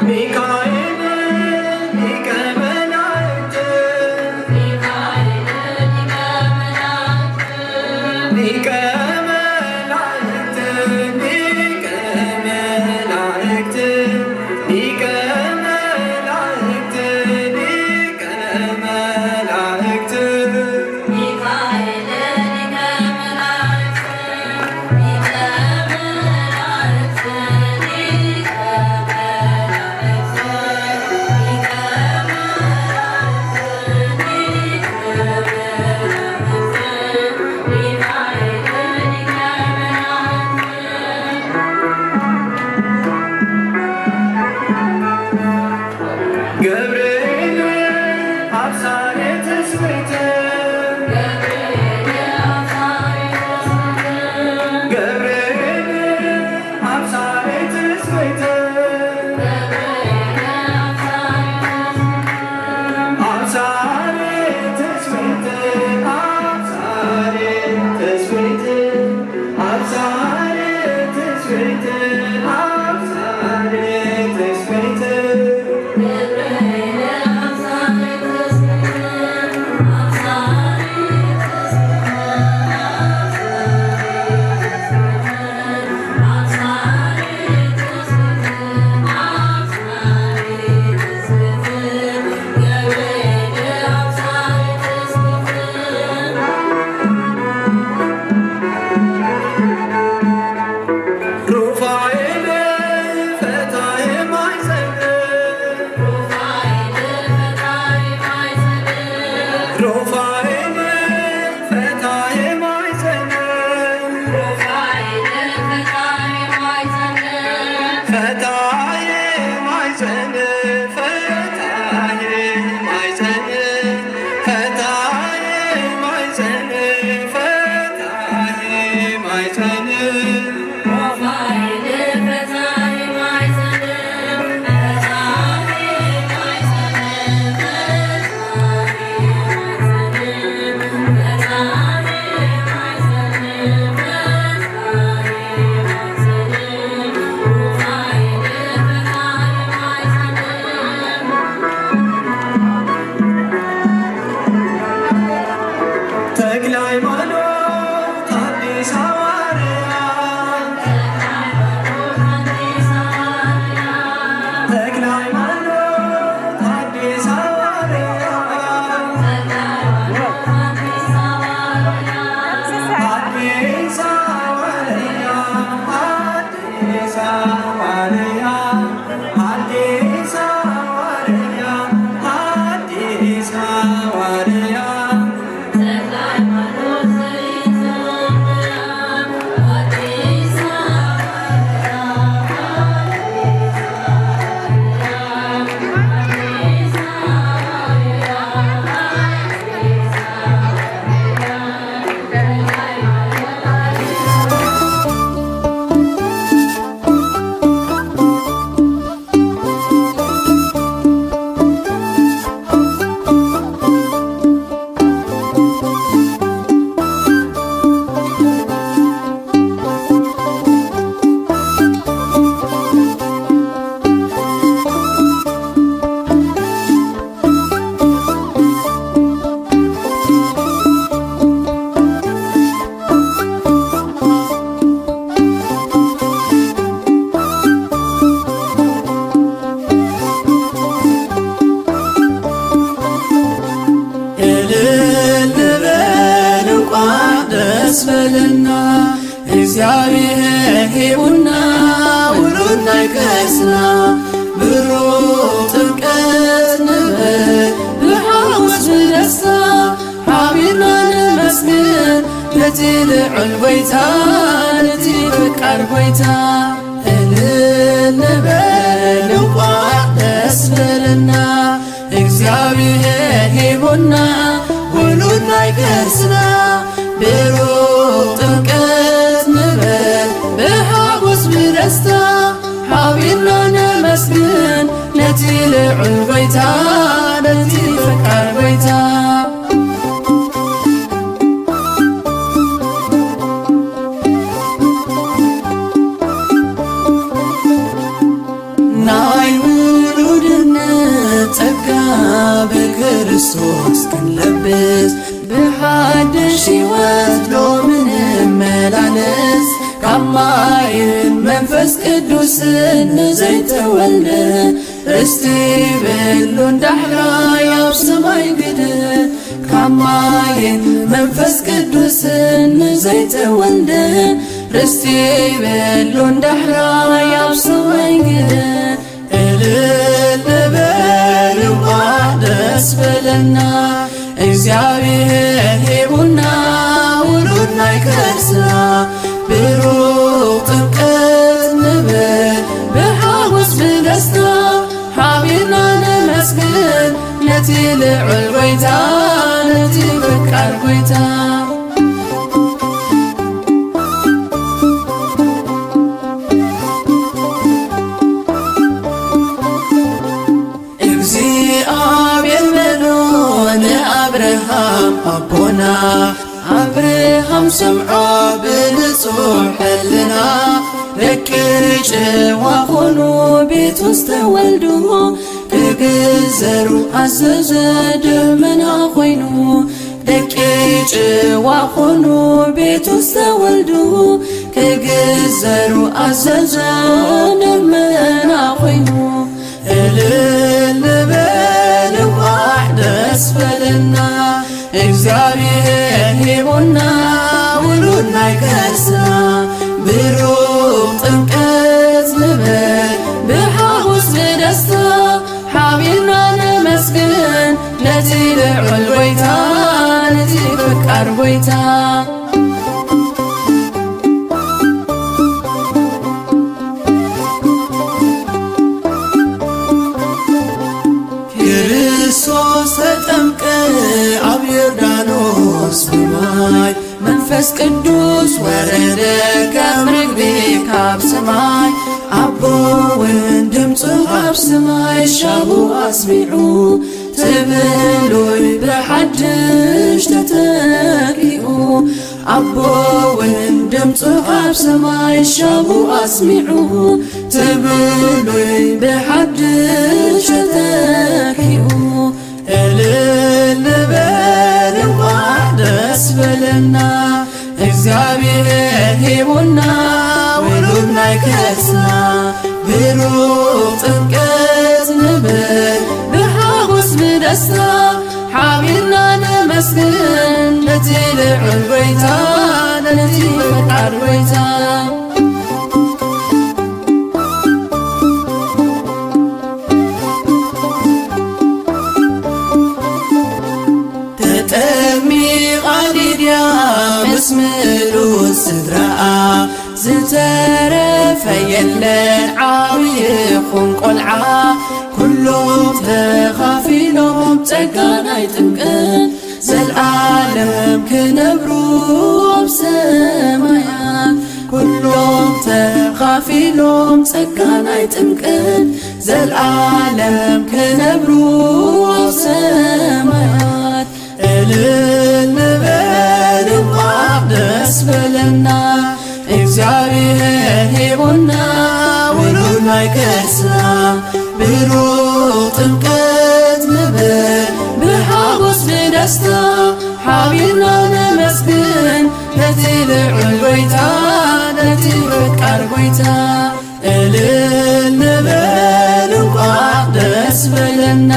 ሚካኤል ሊቀ መላእክት፣ ሚካኤል ሊቀ መላእክት፣ ሊቀ መላእክት፣ ሊቀ መላእክት፣ ሊቀ መላእክት፣ ሊቀ መላእክት። ሚካኤል ሊቀ መላእክት፣ ሊቀ መላእክት፣ ሊቀ መላእክት፣ ሊቀ መላእክት፣ ሊቀ መላእክት፣ ሚካኤል ሊቀ መላእክት። ገብርኤል አብሳሬ ትስብእት፣ ገብርኤል አብሳሬ ትስብእት፣ አብሳሬ ትስብእት፣ አብሳሬ ትስብእት። አብሳሬ ትስብእት፣ አብሳሬ ትስብእት። ሩፋኤል ፈታሒ ማሕፀን፣ ሩፋኤል ፈታሒ ማሕፀን፣ ፈታሒ ማሕፀን፣ ፈታሒ ማሕፀን፣ ፈታሒ ማሕፀን፣ ፈታሒ ማሕፀን። ተክለ ሃይማኖት አዲስ ሐዋርያ፣ ተክለ ሃይማኖት አዲስ ሐዋርያ፣ አዲስ ሐዋርያ፣ አዲስ ሐዋርያ፣ አዲስ ሐዋርያ፣ አዲስ ሐዋርያ። እልል ንበል እንኳዕ ደስ በለና፣ እግዚኣብሔር ሂቡና ውሉድ ናይ ከርስና። ብሩኽ ጥምቀት ንበል ብሓጎስ ብደስታ፣ ሓቢርና ነመስግን ነቲ ልዑል ጐይታ፣ ነቲ ፈቃር ጐይታ። እልል ንበል እንቋዕ ደስ በለና፣ እግዚኣብሔር ሂቡና ውሉድ ናይ ከርስና። ብሩኽ ጥምቀት ንበል ብሓጎስ ብደስታ፣ ሓቢርና ነመስግን ነቲ ልዑል ጐይታ፣ ነቲ ፈቃር ጐይታ። ናይ ክርስቶስ ክንለብስ ብሓድሽ ሕይወት ሎሚ ንመላለስ። ካብ ማይን መንፈስ ቅዱስን ንዘይተወልደ ርስቲ የብሉን ዳሕራይ ኣብ ሰማይ ግደ። ካብ ማይን መንፈስ ቅዱስን ንዘይተወልደ ርስቲ የብሉን ዳሕራይ ኣብ ሰማይ ግደ። እልል ንበል እንቋዕ ደስ በለና፣ እግዚኣብሔር ሂቡና ውሉድ ናይ ከርስና። ብሩኽ ጥምቀት ንበል ብሓጎስ ብደስታ፣ ሓቢርና ነመስግን ነቲ ልዑል ጐይታ፣ ነቲ ፈቃር ጐይታ። እግዚኣብሔር በሎ ንኣብርሃም ኣቦና፣ ኣብርሃም ሰምዖ ብንጹሕ ሕልና፣ ደቂ ጭዋ ኾኑ ቤቱ ዝተወልዱ፣ ክግዘሩ ኣዘዘ ደመና ኾይኑ። ደቂ ጭዋ ኾኑ ቤቱ ዝተወልዱ፣ ክግዘሩ ኣዘዘ ደመና ኾይኑ። እልል ንበል እንቋዕ ደስ በለና፣ እግዚኣብሔር ሂቡና ውሉድ ናይ ከርስና። ብሩኽ ጥምቀት ንበል ብሓጎስ ብደስታ፣ ሓቢርና ነመስግን ነቲ ልዑል ጐይታ፣ ነቲ ፈቃር ጐይታ። ክርስቶስ ተጠምቀ ኣብ ዮርዳኖስ ብማይ፣ መንፈስ ቅዱስ ወረደ ከም ርግቢ ካብ ሰማይ። ኣቦ እውን ድምፁ ካብ ሰማይ ሻቡ ኣስሚዑ፣ ትብሉይ ብሓድሽ ተተኪኡ። ኣቦ እውን ድምፁ ካብ ሰማይ ሻቡ ኣስሚዑ፣ ትብሉይ ብሓድሽ ተተኪኡ። እልል ንበል እንቋዕ ደስ በለና፣ እግዚኣብሔር ሂቡና ውሉድ ናይ ከርስና። ብሩኽ ጥምቀት ንበል ብሓጎስ ብደስታ፣ ሓቢርና ነመስግን ነቲ ልዑል ጐይታ፣ ነቲ ፈቃር ጐይታ። ተጠሚቓ ሊድያ ምስ ምሉእ ስድራኣ፣ ዝተረፈ የለን ዓብዪ ይኹን ቆልዓ፣ ኩሎም ተኻፊሎም ጸጋ ናይ ጥምቀት፣ ዘልኣለም ክነብሩ ኣብ ሰማያት። ኩሎም ተኻፊሎም ጸጋ ናይ ጥምቀት፣ ዘልኣለም ክነብሩ ኣብ ሰማያት። እልል ንበል እንቋዕ ደስ በለና፣ እግዚኣብሔር ሂቡና ውሉድ ናይ ከርስና። ብሩኽ ጥምቀት ንበል ብሓጎስ ብደስታ፣ ሓቢርና ነመስግን ነቲ ልዑል ጐይታ፣ ነቲ ፈቃር ጐይታ። እልል ንበል እንቋዕ ደስ በለና፣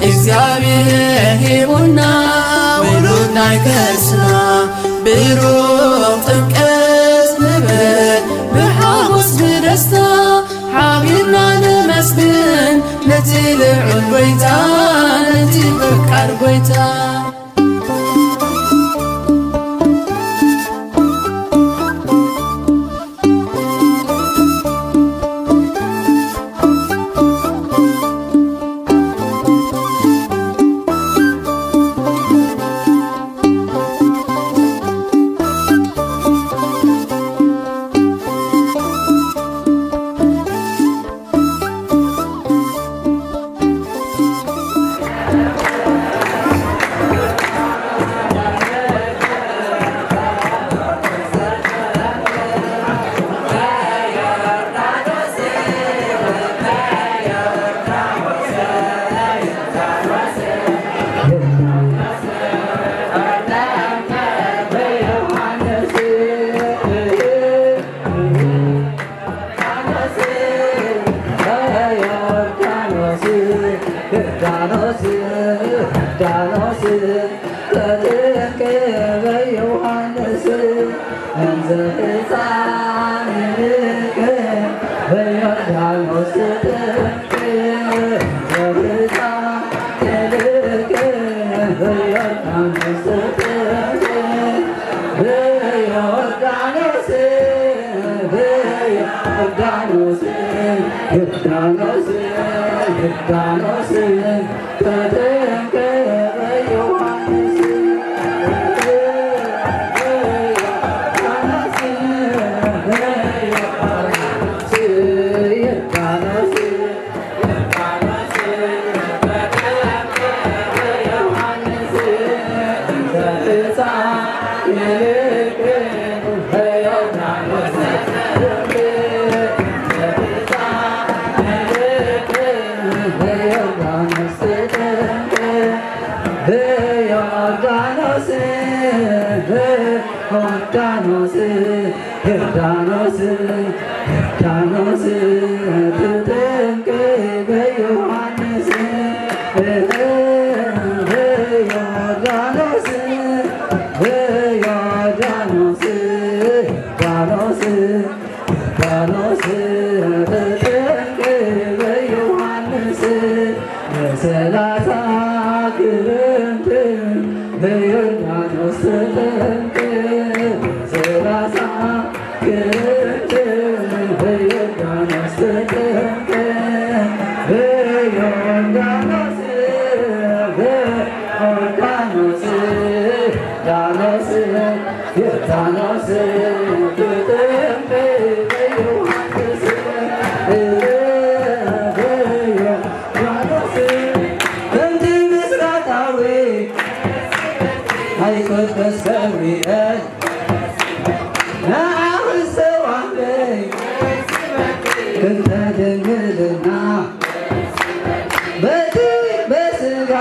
እግዚኣብሔር ሂቡና ውሉድ ናይ ከርስና። ብሩኽ ጥምቀት ንበል ብሓጎስ ብደስታ፣ ሓቢርና ነመስግን ነቲ ልዑል ጐይታ፣ ነቲ ፈቃር ጐይታ። ዮርዳኖስ ዮርዳኖስ ተጠምቀ በዮሐንስ እንዘ ህፃን ልከ በዮርዳኖስ ተጠምቀ እንዘ ህፃን ልከ በዮርዳኖስ ተጠምቀ በዮርዳኖስ በዮርዳኖስ ዮርዳኖስ ዮርዳኖስ ተጠምቀ በዮሐንስ በዮርዳኖስ በዮርዳኖስ በዮርዳኖስ በዮርዳኖስ ዮርዳኖስ ዮርዳኖስ ተጠምቀ በዮሐንስ በዮርዳኖስ በዮርዳኖስ ዮርዳኖስ ዮርዳኖስ ተጠምቀ በዮሐንስ በሰላሳ ክረምት በዮርዳኖስ ተጠምቀ በሰላሳ ክረምት በዮርዳኖስ ተጠምቀ በዮርዳኖስ በዮርዳኖስ ዮርዳኖስ ዮርዳኖስ ተጠምቀ በዮሐንስ በዮርዳኖስ ከምቲ ብስራታዊ ናይ ቅዱስ ገብርኤል ንዓኺ ዝተዋህበ ክልተ ድንግልና በቲ በስጋ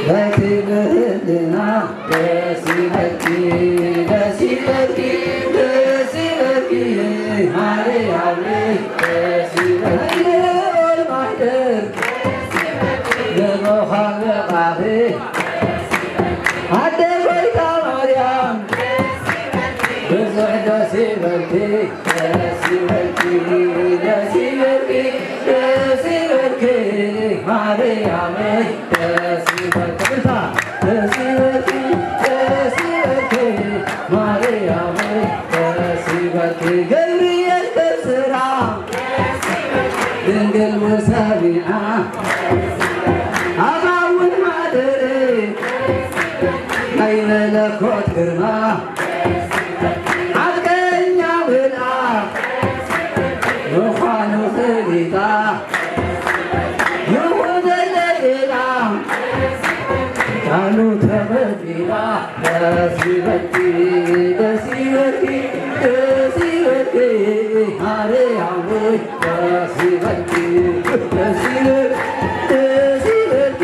በቲ ብህልና ደስ ይበልኪ ደስ ይበልኪ ደስ ይበልኪ ማርያም ደስ ይበልኪ ልዑል ማሕደር ንምዃን በቓኺ ኣደ ጎይታ ማርያም ብዙሕ ደስ ይበልኪ ደስ ይበልኪ ደስ ይበልኪ ደስ ይበልኪ ማርያም ደስ ይበልኪ እልልታ ደስ ይበልኪ ደስ ይበልኪ ማርያም ደስ ይበልኪ ገብርኤል ከብስራ ድንግል ወሰቢዓ ኣባውን ማደረ ናይ መለኮት ግርማ ሓቀኛ መልኣኽ ምዃኑ ፈሊጣ ይኹነለይ ኢላ ቃሉ ተቐቢላ ደስ ይበልኪ ደስ ይበልኪ ደስ ይበልኪ ማርያም ሆይ ደስ ይበልኪ ደስ ይበልኪ ደስ ይበልኪ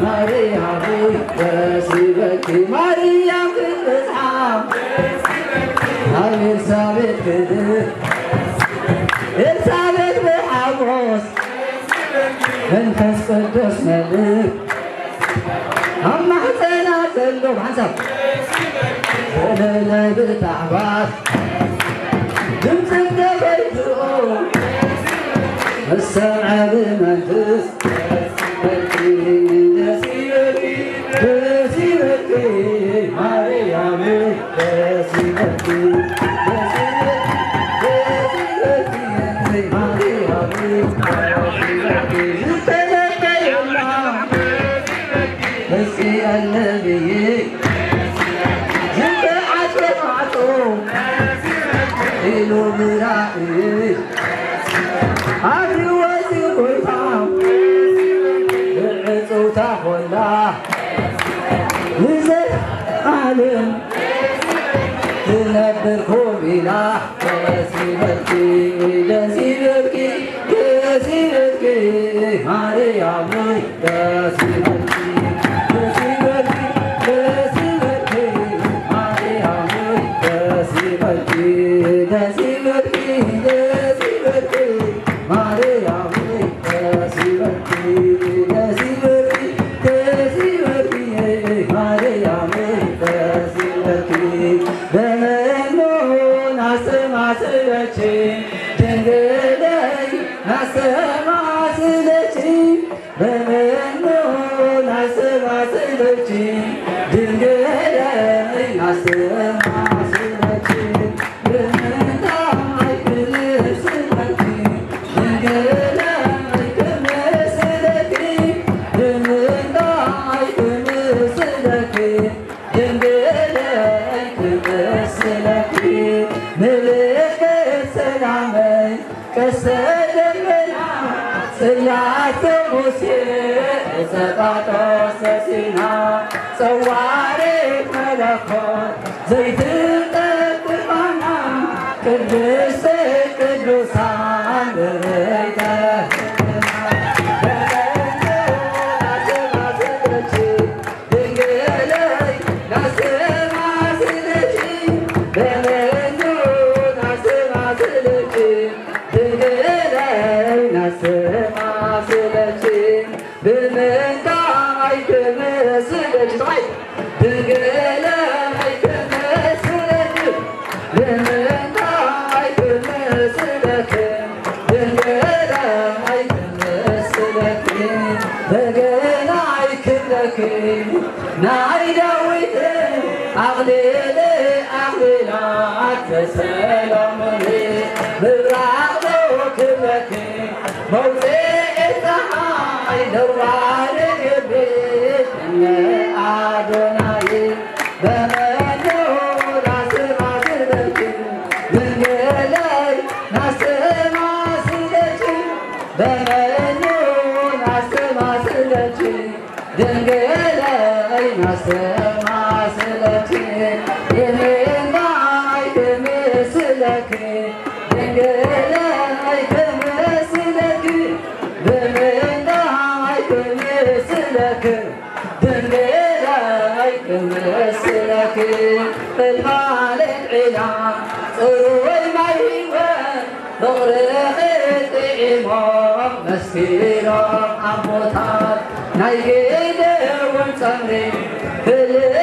ማርያም ሆይ ደስ ይበልኪ ማርያም ክትበጽሓ ናብ ኤልሳቤጥ ክድር ኤልሳቤጥ ብሓጎስ መንፈስ ቅዱስ መልእ ኣብ ማሕፀና ዘሎ ብሓንሳብ ዘለለ ብታሕባስ ድምፂ ተፈይትኦ መሰምዐ ብመንፍስ ደስ ይበልኪ ደስ ይበልኪ ማርያም ደስ ይበልኪ ደስ ይበልኪ ደስ ይበልኪ ማርያም ደስ ይበልኪ ዝተለቀየላ ሕዝቅኤል ነቢይ ዝተዓጽወ ማዕጾ ኢሉ ብራእይ ኣድርዎ እዚ ጎይታ ብዕጽውታ ኾላ ንዘለዓለም ትነብር ኮፍ ኢላ ደስ ይበልኪ ደስ ይበልኪ ደስ ይበልኪ ማርያም ሆይ ደስ ይበልኪ ደስ ይበልኪ ደስ ይበልኪ ማርያም ሆይ ደስ ይበልኪ ደስ ይበልኪ ደስ ይበልኪ ማርያም ሆይ ጽላተ ሙሴ፣ ዕጸ ጳጦስ ተሲና፣ ጸዋሪት መለኮት ዘይትጠፍእ ማና፣ ቅድስተ ቅዱሳን ርኢተ ሕልና፣ በመንጽኡ ናስተማስለኪ፣ ድንግለይ ናስተማስለኪ፣ በመንጽኡ ናስተማስለኪ፣ ድንግለይ ናስተማስለኪ፣ ብምንታይ ክመስለኪ? ጥራይ ድንግለይ ክመስለኪ፣ ብምንታይ ክመስለኪ? ድንግለይ ክመስለኪ፣ በገናይ ክብለኪ፣ ናይ ዳዊት ኣኽሊል ኣኽሊላት ተሰሎምኒ፣ ምብራቕ ክብለኪ፣ መውፅኢ ፀሓይ ነዋሪ ግቢ ንኣዶናይ፣ በመንኡ ናስተማስለኪ፣ ድንግለይ ናስተማስለኪ፣ በመንኡ ናስተማስለኪ፣ ድንግለይ ናስተማስለኪ፣ ብምንታይ ክመስለኪ? ድንግለይ ክመስለኪ፣ ብምንታይ ክመስለኪ? ድንግለይ ክመስለኪ፣ ፍልፋል ዕላ ጽሩይ ማይ ህይወት፣ ፍቕርኺ ጥዒሞም መስኪሮም ኣቦታት፣ ናይ ጊደዎን ጸምሪ ፍልይቲ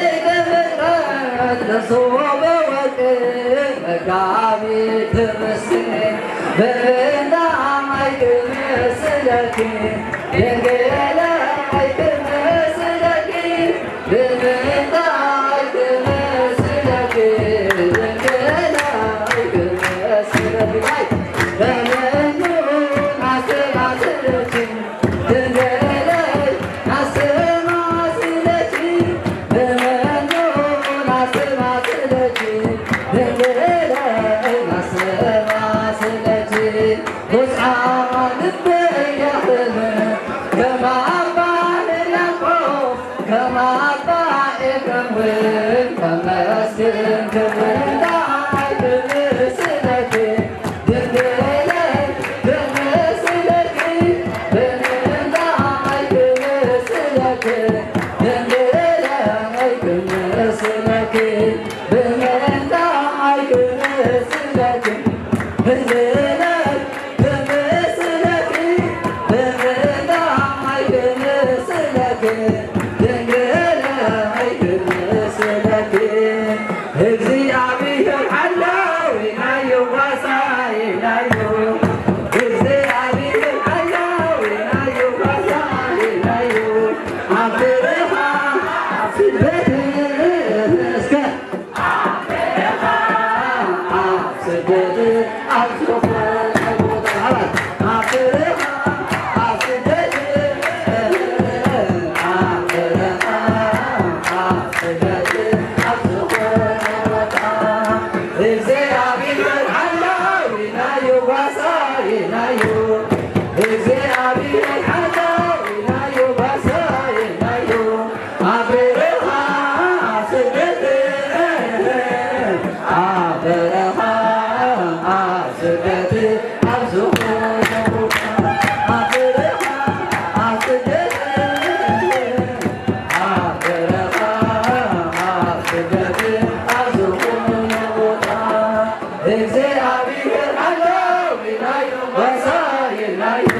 ፍጥረት፣ መሶበ ወርቂ መጋቢ ትርስቲ፣ ብምንታይ ክመስለኪ፣ ድንግለይ ክመስለኪ፣ ብምንታይ ክመስለኪ፣ ድንግለይ ክመስለኪ፣ በመንኡ ናስተማስለኪ፣ ድንግለይ ናስተማስለኪ፣ በመንኡ ናስተማስለኪ፣ ድንግለይ ናስተማስለኪ፣ ብዝሓ ልበይ የኽብር፣ ከም ኣባ ሕርያቆስ፣ ከም ኣባ ኤፍሬም እውን ከመስግን ክብርና ኣይክመስለኪ፣ ድንግለይ ክመስለኪ፣ ብምንታይ ክመስለኪ፣ ድንግለይ ክመስለኪ፣ ብምንታይ ክመስለኪ፣ ድንግለይ ክመስለኪ፣ ብምንታይ ክመስለኪ፣ ድንግለይ ክመስለኪ። እግዚኣብሔር ሓላዊና እዩ፣ ጓሳይና እዩ። እግዚኣብሔር ሓላዊና እዩ፣ ጓሳይና እዩ። ኣብ በረኻ ኣብ ስደት እስከ ኣብ ስደት ኣብ ዝኾነ ቦታ፣ ኣብ በረኻ ኣብ ስደት፣ ኣብ በረኻ ኣብ ስደት ኣብ ዝኾነ ቦታ፣ እግዚኣብሔር ሓላዊና እዩ፣ ጓሳይና እዩ። እግዚኣብሔር ሓላዊና እዩ፣ ጓሳይና እዩ። ኣብ በረኻ ኣብ ስደት፣ ኣብ በረኻ ኣብ ስደት፣ ኣብ ዝኾነ ቦታ፣ ኣብ በረኻ ኣብ ስደት፣ ኣብ በረኻ ኣብ ስደት፣ ኣብ ዝኾነ ቦታ፣ እግዚኣብሔር ሓላዊና እዩ፣ ጓሳይና እዩ።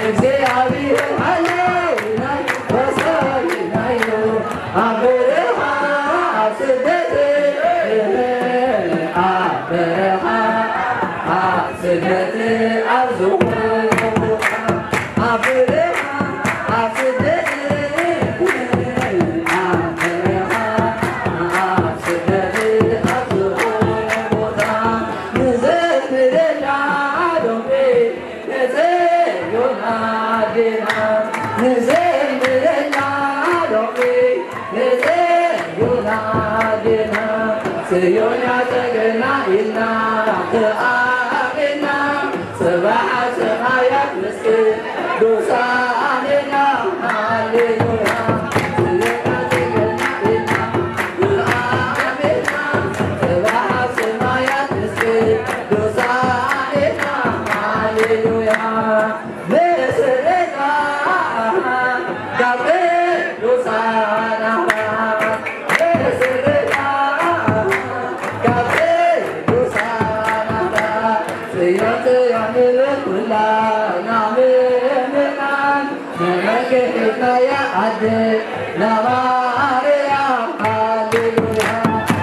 እግዚኣብሔር ሓላዊና እዩ፣ ጓሳይና እዩ። ኣብ በረኻ ኣብ ስደት፣ ኣብ በረኻ ኣብ ስደት፣ ኣብ ዝኾነ ቦታ፣ ኣብ በረኻ ኣብ ስደት፣ ኣብ በረኻ ኣብ ስደት፣ ኣብ ዝኾነ ቦታ፣ ንዘምረላ ሎሚ ንጽዮን ኣዴና፣ ንዘምረላ ሎሚ ንጽዮን ኣዴና። ጽዮን ያጸገና ኢልና ተኣሚና፣ ጽባሕ ኣብ ሰማያት ምስክር ቅዱሳንና ሃሌሉያ፣ ጽዮን ጽዮንና ኢልና ንኣሜንና፣ ጽባሕ ኣብ ሰማያት ምስ ቅዱሳንና ሃሌሉያ፣ ምስሌና ካብ ቅዱሳን ኣምላኽ፣ ምስሌና ካብ ቅዱሳን ኣምላኽ፣ ጽዮን ጽዮን ንብል ኩላና ምእመናን፣ ንመርጌታና ኣዴና ማርያም፣ ሃሌሉያ።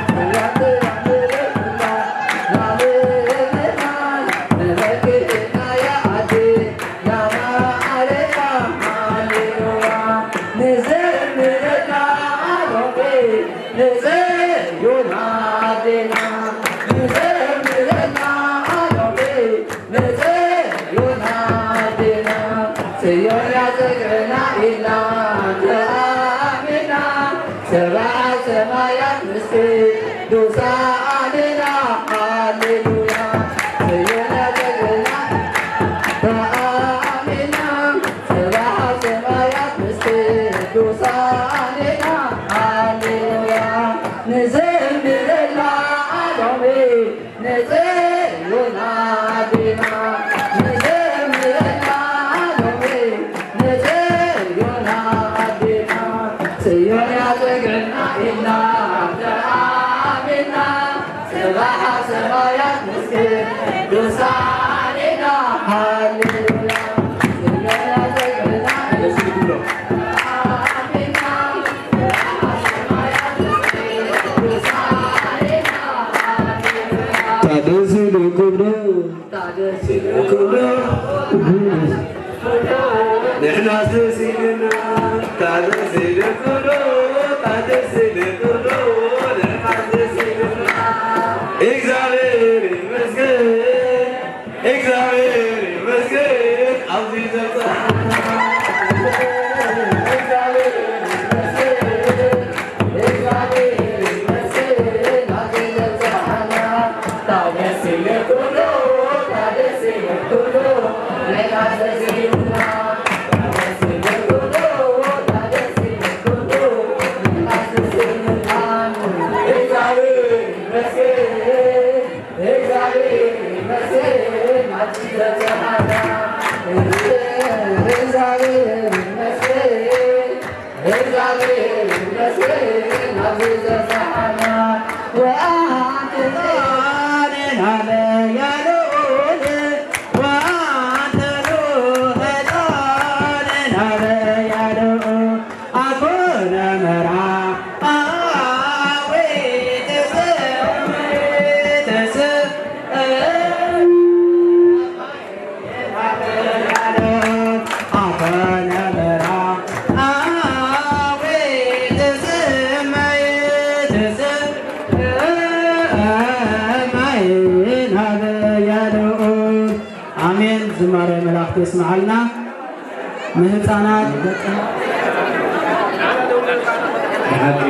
ጽዮን ጽዮን ንብል ኩላና ምእመናን፣ ንመርጌታና ኣዴና ማርያም፣ ሃሌሉያ። ንዘምረላ ሎሚ ንጽዮን ኣዴና፣ ንዘምረላ ሎሚ ንጽዮን ኣዴና፣ ጽዮን እያ ጽግዕና ኢልና ተኣሚና፣ ሰብኣ ሰማያት ምስ ቅዱሳንና፣ ሃሌሉያ። ጽዮን እያ ጽግዕና ተኣሚና፣ ሰብኣ ሰማያት ምስ ቅዱሳንና፣ ሃሌሉያ። ንዘምረላ ሎሚ ንጽዮን ኣዴና፣ ንዘምረላ ሎሚ ንጽዮን ኣዴና፣ ጽዮን እያ ጽግዕና ኢልና ተኣሚና፣ ጽባሕ ኣብ ሰማያት ምስ ቅዱሳንና፣ ሃሌሉያ። ጽዮን እያ ጽግዕና ኢልና ተኣሚና፣ ታደሲ ልኩብሎ፣ ታደሲ ልኩብሎ፣ ንሕና ስሲልና፣ ታደሲ ልኩብሎ፣ ታደሲ ልኩብሎ፣ ንሕና ስሲልና። እግዚኣብሔር ይመስገን። እግዚኣብሔር ይመስገን ኣብዚ ዘብጽሓና። እግዚኣብሔር ይመስገን። እግዚኣብሔር ይመስገን ኣብዚ ዘብጽሓና። ታደሲ ለኩሉ፣ ታደሲ ለኩሉ፣ ለናዘዝና። ታደሲ ለኩሉ፣ ታደሲ ለኩሉ፣ ለናዘዝና። እግዚኣብሔር ይመስገን። እግዚኣብሔር ይመስገን፣ ኣብዚ በጽሓና። እግዚኣብሔር ይመስገን፣ እግዚኣብሔር ይመስገን፣ ኣብዚ በጽሓና። ወአንተ ጻድቃን አለ ያለውን፣ ወአንተ ሩህ ጻድቃን አለ ያለውን፣ አኮነ መርዓ አዊ ትስም ትስም አኮነ መርዓ አዊ ትስም ትስም ማይ ናብ ያለው። ኣሜን። ዝማሬ መላእክት የስምዓልና። ንህፃናት ደቂ ብሓቂ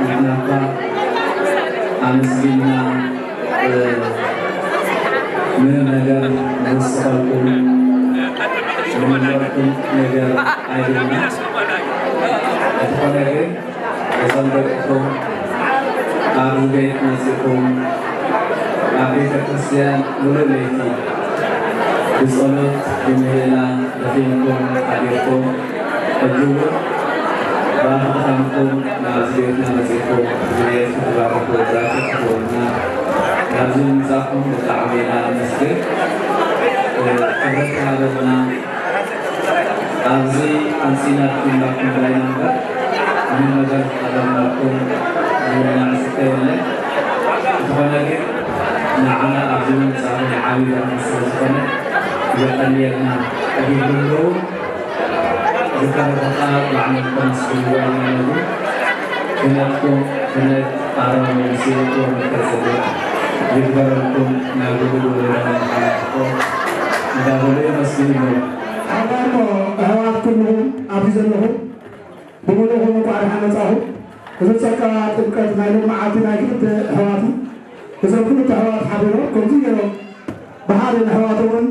ንሕና እኳ ኣመስጊንና ምንም ነገር ንወስኸልኩም ንመንበርኩም ነገር ኣይብልና። እንተኾነ ግን እዞም ደቅኹም ኣብዚ ቤት መጺኹም ኣብ ቤተ ክርስቲያን ሙሉእ ለይቲ ብጸሎት ብምህለላ ደኺምኩም ሓዲርኩም፣ ሕጂ እውን ብኣኽ ድኻምኩም ናብዚ ቤትና መጺኹም፣ እዚ ቤት ክትባርኹ፣ በረኸት ክትህቡና፣ ናብዚ ምምጻእኩም ብጣዕሚ ኢና ነመስግን። ክብረት ይሃበልና። ኣብዚ ኣምጺእናኩም ኢልናኩም ዳይና እምበር፣ ምንም ነገር ዝሓደግናኩም ዝብልና ዕስተ የለን። እንተኾነ ግን ንዓና ኣብዚ ምምጻእኩም ዓቢ በረኸት ስለ ዝኾነ የቐንየልና። ሕጂ ኩሉ ዝተረፈ ቃል ባዕልኩም ተመስግንዎ ኣለኹም። ክህነትኩም ክህነት ኣሮን ሙሴ ወመልከ ጼዴቅ ይግበረልኩም፣ ናብ ውሉድ ወለዶ ንሓላፍኩም እንዳበሉ የመስግኑ ኣለዉ። ኣሕዋት፣ ኣሕዋት ኩልኹም ኣብዚ ዘለኹም ብምሉእኹም እንኳዕ ደሓን መጻኹም። እዚ ጸጋ ጥምቀት ናይ ሎሚ መዓልቲ ናይ ክልተ ኣሕዋት እዩ። እዞም ክልተ ኣሕዋት ሓቢሮም ከምዚ ገይሮም ብሓደ ንኣሕዋቶምን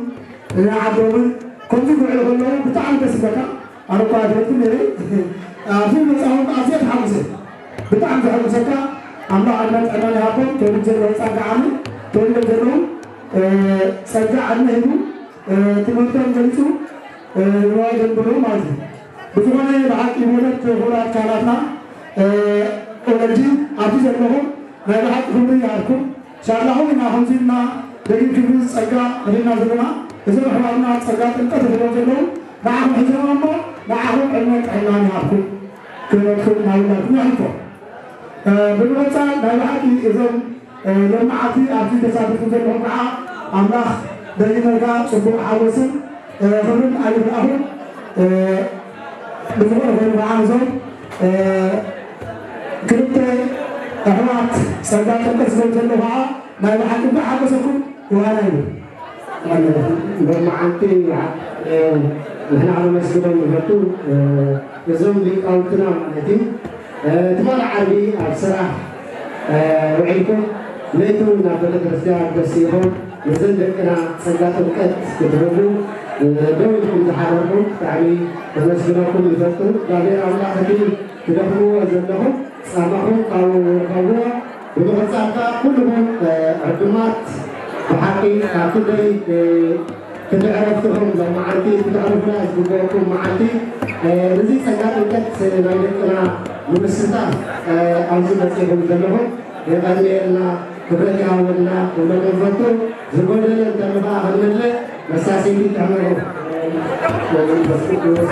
ንዓዶምን ከምዚ ክውዕሉ ከለዉ ብጣዕሚ ደስ ይብለካ። ኣነ እኳ ኣይፈለጥኩን ነይረ። ኣብዚ መጻኹም ኣዝየ ተሓጉሰ። ብጣዕሚ ዘሐጉሰካ ኣምላኽ ዕድመን ጥዕናን ይሃቦም። ተወሊዱ ዘለዉ ጸጋ ዓሚ፣ ተወሊዶም ዘለዉ፣ እ፣ ጸጋ ዕድመ ሂቡ፣ እ፣ ትምህርቶም ገሊጹ፣ እ፣ ንዋይ ዘንብሩ ማለት እዩ። ብዝኾነ ብሓቂ ውህደት ክቡራት ካህናትና፣ እ፣ ኦለዲ ኣብዚ ዘለኹም ናይ ብሓቂ ክብሪ ይሃብኩም። ሻላኹም ኢና ከምዚ ኢልና ደጊም ክብሪ ጸጋ ርኢና ዘለና። እዞም ኣሕዋትና ጸጋ ጥምቀት ይኽእሎም ዘለዉ ንዓኹም ሒዞም እሞ ንዓኹም ዕድመን ጥዕናን ይሃብኩም። ክህነትኩም ናብ ውላድኩም የሕልፎ። እ፣ ብምቕጻል ናይ ብሓቂ እዞም፣ እ፣ ሎማዓንቲ ኣብዚ ተሳቲፍኩም ዘለኹም ከዓ ኣምላኽ ደጊመልካ ጽቡቕ ሓጎስን፣ እ፣ ክብርን ኣይርኣኹም። እ፣ ብዝኾነ ኮይኑ ከዓ እዞም፣ እ፣ ክልተ ኣሕዋት ጸጋ ጥምቀት ዝገቡ ዘለዉ ከዓ ናይ ብሓቂ እንኳዕ ሓጎሰኩም። ዮሃና ይብል። ሎማዓንቲ፣ እ፣ ንሕና ከነመስግኖም ንፈቱ፣ እ፣ እዞም ሊቃውንትና ማለት እዩ። እ፣ ትማሊ ዓርቢ ኣብ ስራሕ፣ እ፣ ውዒልኩም ለይቲ እውን ናብ ቤተክርስትያን ደሲኹም ነዘን ደቅና ጸጋ ጥምቀት ክትህቡ፣ እ፣ ደው ኢልኩም ዝሓደርኩም ብጣዕሚ ከነመስግነኩም ንፈቱ። እግዚኣብሔር ኣምላኽ እቲ ትደኽምዎ ዘለኹም ጻማኹም ካብኡ ርኸብዎ። ብምቕጻል ከኣ ኩልኹም፣ እ፣ ዕዱማት ብሓቂ ካብ ክንደይ፣ እ፣ ክንዲ ዕረፍትኹም ሎም መዓልቲ፣ ክተዕርፉላ ዝግበአኩም መዓልቲ፣ እ፣ ነዚ ጸጋ ጥምቀት ናይ ደቅና ንምስታፍ፣ እ፣ ኣብዚ መጺኹም ዘለኹም የቐንየልና፣ ክብረት ይሃበልና ክብለኩም ንፈቱ። ዝጎደለ እንተሎ ከኣ ክንምልእ መሳሰይቲ ጥዕመሉ። ወመንፈስ ቅዱስ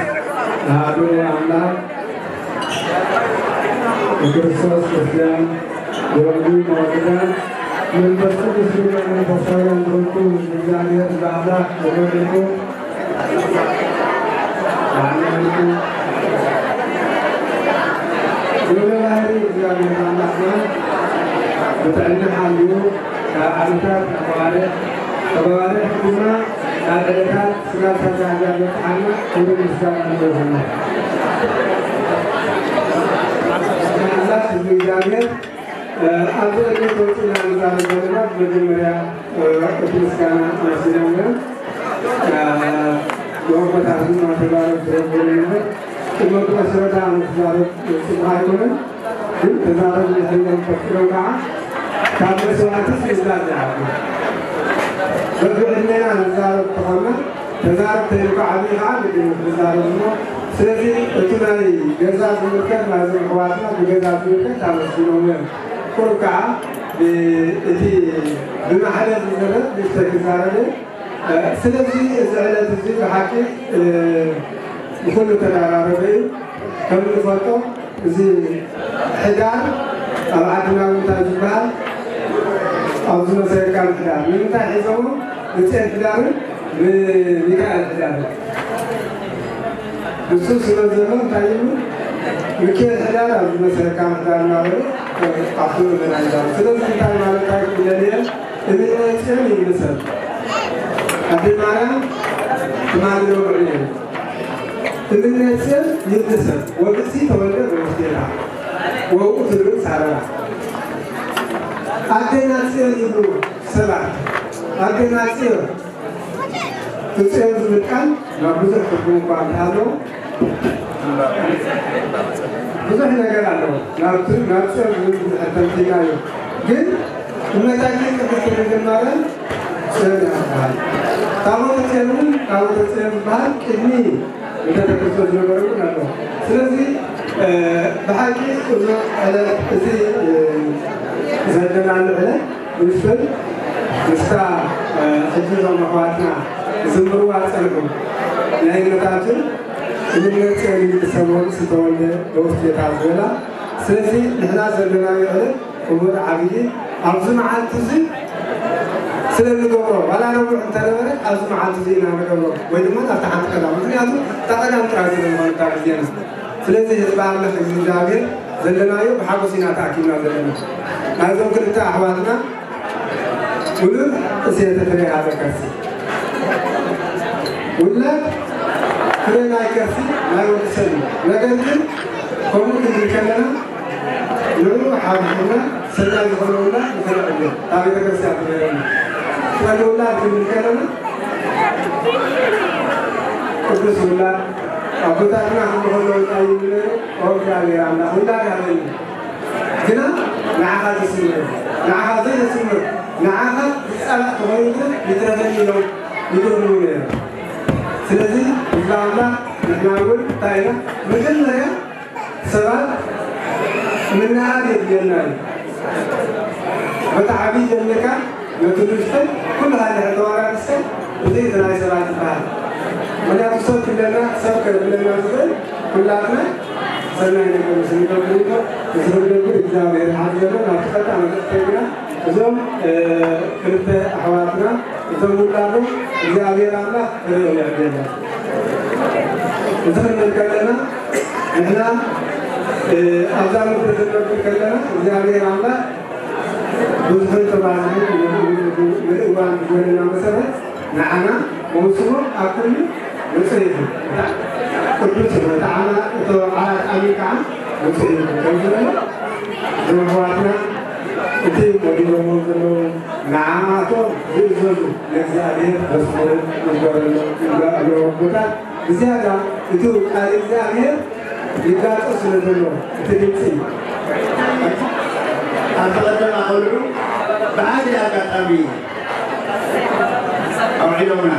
ኣሐዱ ኣምላክ ብክርስቶስ ክርስቲያን ብወልዱ መዋግዳን መንፈስ ቅዱስ ድማ መንፈሳውያን ዝኾንኩም እግዚኣብሔር ብኣምላክ ተመሪኹ ኣሕመድኩ። ወለባህሪ እግዚኣብሔር ኣምላክና ብጥዕና ሓልዩ ካብ ዓመታት ኣባርሕ ተባባርሕ ድማ ካብ ዕለታት ስጋብ ሳጋ እግዚኣብሔር ተሓና ክብርን ምስጋና ንበዝና። ኣምላክ ህዝቢ እግዚኣብሔር ኣብዚ ዕድመ ተወፂእና ንዛረብ ዘለና ብመጀመርያ እቲ ምስጋና ኣመስግናለን። መወቆታት ድማ ተዛረብ ዝረብሩ ነበር። ቅድመ መሰረታ ንክዛረብ ፅቡቅ ኣይኮነን፣ ግን ተዛረብ ንሕሪኦም ፈኪሮም ከዓ ካብ መስዋዕትስ ምዝላል ይዓቢ። በብዕድሜና ንዛረብ ተኾና ተዛረብ ተይልካ ዓብዪ ከዓ ግድን ንዛረብ እሞ ስለዚ እቲ ናይ ገዛ ዝምልከት ናይዞም ኣሕዋትና ብገዛ ዝምልከት ኣመስግኖም እዮም። ቁሩብ ከዓ እቲ ብማሕበር ዝዝረብ ንእሽተይ ክዛረብ እየ። ስለዚ እዚ ዕለት እዚ ብሓቂ ብኩሉ ተዳራረበ እዩ። ከም ንፈልጦ እዚ ሕዳር ኣብ ዓድና እውን እንታይ ዝበሃል ኣብዚ መሰረካ ምሕዳር ንምንታይ ሒዞሞ ንፅዮን ሕዳርን ንሚካኤል ሕዳርን ንሱ ስለ ዘሎ እንታይ ይብሉ ሚካኤል ሕዳር ኣብዚ መሰረካ ምሕዳር እናበሉ ኣብቲ ምድር ኣይዛሩ ስለዚ እንታይ ማለት ኣይክእለን እየን እምነ ፅዮን ይብሉ ሰብ ኣደ ማርያም ትማልዶ ብዕኔ እምነ ጽዮን ይብሉ ሰብ ወብእሲ ተወልደ በውስቴታ ወውእቱ ርእስ ሳረራ ኣዴና ጽዮን ይብሉ ሰባት ኣዴና ጽዮን ትጽዮን ዝብል ቃል ናብ ብዙሕ ትርጉም እኳ እንተሃለዎ ብዙሕ ነገር ኣለዎ ናብ ጽዮን ዝብል ብዙሕ ተንቲና እዩ ግን እመቤታችን ቅድስት ድንግል ማርያም ጽዮን እያ ትበሃል። ታቦተ ጽዮን እውን ታቦተ ጽዮን ዝበሃል ቅድሚ ልደተ ክርስቶስ ዝነበረ እውን ኣሎ። ስለዚ ብሓቂ እዚ ዕለት እዚ ዘለናሉ ዕለት ምስፍን ምስታ ሕጂ እዞም ኣሕዋትና ዝዝምርዋ ጸንሑ ናይ እመቤታችን እምነት ጽዮን ይትሰመሩ ዝተወልደ በውስቴታ ዝበላ ስለዚ ንሕና ዘለናዮ ዕለት ክቡር ዓብዪ ኣብዚ መዓልቲ እዚ ስለ እንገብሮ ዋላ ረቡዕ እንተነበረ ኣብዚ መዓልቲ እዚ ኢና ንገብሮ ወይ ድማ ኣብቲ ሓንቲ ቀዳም ምክንያቱ እታ ቀዳም ጥራይ ስለ ዝኾነ እታ ግዜና ስለዚ ህዝቢ ኣምላኽ እግዚኣብሔር ዘለናዮ ብሓጎስ ኢና ተኣኪብና ዘለና ናይዞም ክልተ ኣሕዋትና ውሉድ እሴተ ፍሬ ሀበ ከርሲ ውላድ ፍሬ ናይ ከርሲ ናይ ወዲ ሰብ እዩ ነገር ግን ከምኡ ክንብል ከለና ንዕኡ ሓቢርና ሰናይ ዝኾነ ውላድ ንኽነዕብዮ እታ ቤተ ክርስቲያን ትምህረና ፍሬ ውላድ ክንብል ከለና ቅዱስ ውላድ ኣቦታትና ከምዝበሎ እንታይ ይብሉ ነይሩ? ኦ እግዚኣብሔር ኣምላኽ ውላድ ሃበኒ፣ ግና ንዓኻ ዘስምር፣ ንዓኻ ዘይዘስምር፣ ንዓኻ ዝጻላእ ተኾይኑ ግን ይትረፈኒ ኢሎም ይድርቡ ነይሩ። ስለዚ ህዝቢ ኣምላኽ ንሕና እውን እንታይ ኢና? መጀመርያ ሰባት ምንኣድ የድልየና እዩ። በቲ ዓብዪ ጀሚርካ ነቲ ንእሽተይ ኩልኻ እንድሕር ተወራሪስካ፣ እዚ እቲ ናይ ሰባት ይበሃል። ምኽንያቱ ሰብ ክብለና፣ ሰብ ከብለና ዝኽእል ኩላትና ሰናይ ነገር ምስ ንገብር እኮ፣ እዚ ክንገብር እግዚኣብሔር ይሓግዘና። ናብቲ ቀጥታ መልእኽተይ ግና እዞም፣ እ፣ ክልተ ኣሕዋትና፣ እቶም ውላዶም እግዚኣብሔር ኣምላኽ ክርእዮም የዕድለና። እዚ ክንብል ከለና ንሕና፣ እ፣ ኣብዛ ምድሪ ክንነብር ከለና እግዚኣብሔር ኣምላኽ ብዙሕን ተባዝሕን ንእዋን ዝበለና መሰረት ንዓና መውስቦ ኣብ ኩሉ ንጹህ እዩ። ቅዱስ እዩ። እቲ ዓና-፣ እቲ ዓራት ኣሚን ከዓ ንጹህ እዩ። ከምዚ ዝበለ እዞም ኣሕዋትና እቲ ወዲቦሞ ዘለዉ ንዓኣቶም ዝእዘዙ ንእግዚኣብሔር ዘስምዑ ይግበረሎም ይብሉ ኣለዉ ኣቦታት። ብዝያዳ እቲ ቃል እግዚኣብሔር ይጋጦ ስለ ዘሎ እቲ ድምፂ ኣብቲ ቀደም ኣቐልዑ ብዓቢ ኣጋጣሚ ኣውዒሎምና።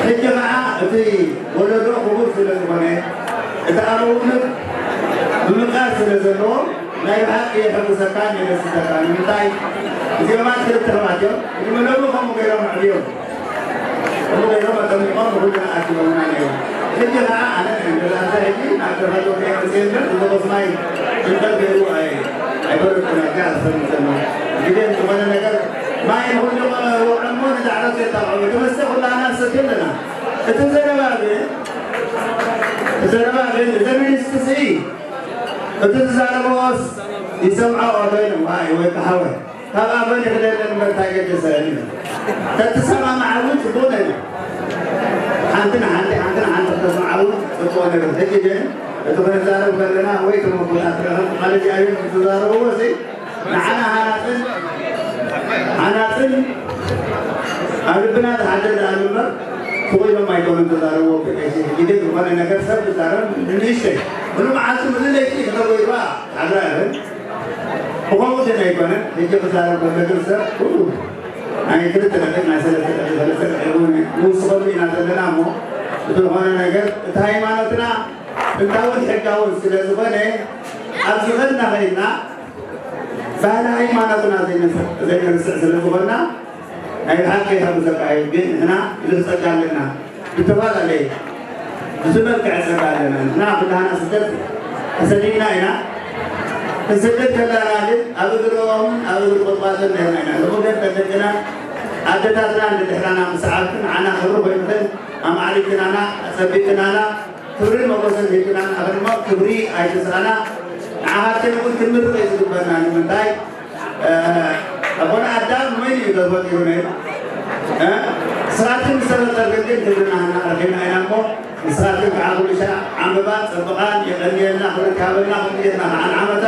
ሕጂ ኸዓ እቲ ወለዶ ክቡር ስለ ዝኾነ፣ እቲ ኣበውነት ምምቃር ስለ ዘለዎ፣ ናይ ብሓቂ የሐጉሰካን የደስሰካን። ንምንታይ? እዚኦማት ክልተ ሰባት እዮም። ዕድመ ሎሚ ከምኡ ገይሮም ኣዕብዮም፣ ከምኡ ገይሮም ኣጠሚቖም ንኹልና ኣኪቦምና ነይሮም። ሕጂ ኸዓ ኣነ ገዛእቲ ሕጂ ናብ ተፈጥሮ ከየምፅእ እምበር፣ እዚ ቁስማይ ጭንቀት ገይሩ ኣይ-፣ ኣይበረድኩን። ኣብዚኣ ዝሰምዕ ዘሎ ግዜ ዝኾነ ነገር ማይ ንኹሉ ወቕዕሞ ንዳዕሮት የጣቕዑ። እቲ መስተ ኩላና ንሰትዮ ኣለና። እቲ ዘረባ ግን፣ እቲ ዘረባ ግን፣ እዚ ሚኒስትሪ ስኢ፣ እቲ ዝዛረብዎስ ይሰምዖ ዶ ኢሎም፣ ዋይ ወይ ከሓወ። ካብ ኣበን ይኽለለን እምበር እንታይ ገደሰ ኢሎም። ተትሰማምዓ እውን ጽቡቕ ነይሩ። ሓንቲ ንሓንቲ፣ ሓንቲ ንሓንቲ ከተስምዓ እውን ጽቡቕ ነይሩ። ሕጂ ግን እቲ ክንዛረብ ከለና ወይ እቶም ኣቦታት ረኸብቲ ካልእ እግዚኣብሔር ዝዛረብዎ ሲ ንዓና ሃናጽን፣ ሃናጽን ኣብ ልብና ዝሓድር ደኣ እምበር፣ ስቕ ኢሎም ኣይኮኑን ዝዛረብዎ። ብቀይሲ ሕጂ ግን ዝኾነ ነገር ሰብ ዝዛረብ ንንእሽተይ፣ ሙሉ መዓልቲ ሙሉ ለይቲ ከተጎይባ ሓድራ እየን። ብኸምኡ ግን ኣይኮነን። ሕጂ ክዛረብ ከሎ ግን ሰብ ኩሉ ናይ ክልተ ደቂቕ፣ ናይ ሰለስተ ደቂቕ፣ ሰለስተ ደቂቕ እውን ንውስኸሉ ኢና ዘለና እሞ፣ እቲ ዝኾነ ነገር እቲ ሃይማኖትና ጥንታውን ሕጋውን ስለ ዝኾነ፣ ኣብዚ ኸድና ኸይድና ባህሊ ሃይማኖትና ዘይነስ-፣ ዘይነርስዕ ስለ ዝኾንና፣ ናይ ብሓቂ ካብ ዘቃዩ ግን ንሕና ብዙሕ ጸጋ ኣለና። ብተፈላለየ ብዙ መልክዕ ጸጋ ኣለና። ንሕና ኩላህና ስደት ተሰዲድና ኢና። ክንስደድ ከለና ግን ኣብ እግሪ ኦምን ኣብ እግሪ ቁጥቋጥን ነርና ኢና። ሎሚ ግን ከም ደቅና ኣደታትና ንድሕራና ምስ ሰዓብክን ንዓና ክብሪ ኮይንክን ኣማዕሪክናና፣ ኣጸቢቅናና፣ ክብርን ሞገስን ሂብክናና፣ ኣነ ድማ ክብሪ ኣይትስኣና። ንዓኻትክን እውን ክንምርቕ እዩ ዝግበና። ንምንታይ? እ፣ ኣቦና ኣዳም መን እዩ ተፈጢሩ ነይሩ? እ? ንስኻትክን ምስ ተፈጠርክን ግን ክብርና ሃና ኣርኪብና ኢና እሞ፣ ንስኻትክን ከዓ ኩሉ ሻዕ ዓምብባን ጸብቓን፣ የቐንየልና፣ ክብሪ ይሃበልና፣ ክብሪ ጌርና ከዓ ንዓመታ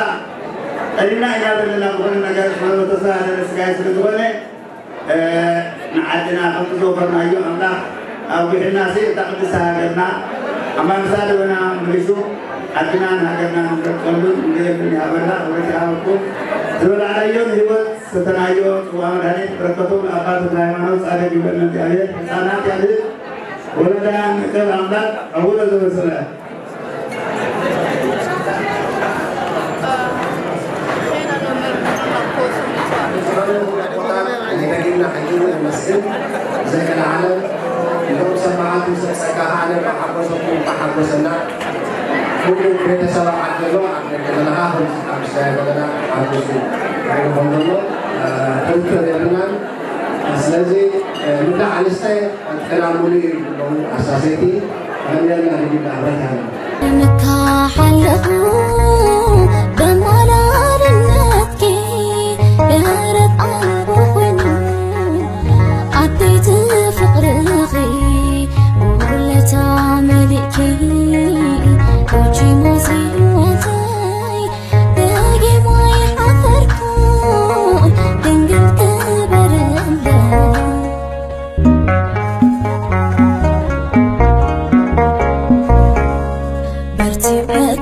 ቀዲምና ኢና ዘለና። ዝኾነ ነገር መንፈሳዊ ሃገረ ስጋይ ስለ ዝኾነ፣ እ፣ ንዓድና ከም ዝወፈርናዮ ኣምላኽ ኣጉሒልና ሲ እታ ቅድስቲ ሃገርና ኣማምሳ ደበና መሊሱ ዓድናን ሃገርናን ንፈልጠሉን ንርእየሉን ይሃበና። ክብረት ይሃበኩም። ዝበላዕናዮ ንህይወት ሰተናዮ ጽዋ መድኃኒት በረከቶም ለኣባ ተክለ ሃይማኖት ጻድቅ ይበለን እግዚኣብሔር። ህፃናት ያድግ ወለዳ ንእከብ ኣምላክ ኣቡነ ዘበሰማያት። ንደጊምና ሕጂ እውን ነመስግን። ዘገለዓለ እዞም ሰማዕት ምስ ጸጋ ከዓነ ብሓጎሰኩም ብሓጎሰና። ኩሉ ቤተሰብ ኣብ ዓዲ ዘሎ ኣብ ደገ ዘለኻ፣ ኩሉ ኣብ ስራይ ዘለና ሓጎሱ ይኾን ዘሎ፣ እ፣ ጥርጥር የብልናን። ስለዚ፣ እ፣ ምብላዕ ኣንስታይ ቀዳም ሙሉ እዩ ዝብሎም ኣሳሰይቲ መለና ንግዳ ኣብረታ። ምካሓለኹ በማላርነትኪ ደረት ኣልቦ ኮይኑ ዓበይቲ ፍቕርኺ ውለታ መሊእኪ ቁጂ ሞሲ ወተይ ደጊም ኣይሓፈርኩን ድንግል ክበር እምበር።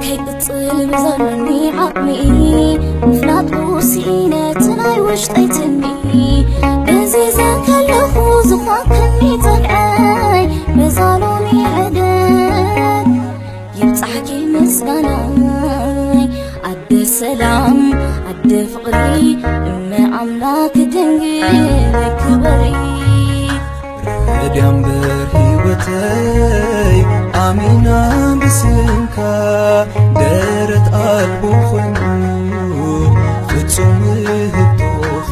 ከይቅጽል ብዘሎኒ ዓቕሚ ምፍላጥ ውስኢነ እቲ ናይ ውሽጠይ ትምኒ። እዚ ዘንከለኹ ዝኾንክኒ ጸግዐይ በዛ ሎሚ ዕደት ይብጻሕኪ ምስጋናይ። ኣደ ሰላም ኣደ ፍቕሪ እመ ኣምላክ ድንግል ክበሪ። ረድያ እምበር ህይወተይ ኣሚና ብስምካ ደረት ኣልቦ ኮይኑ ፍጹም ውህብቶኻ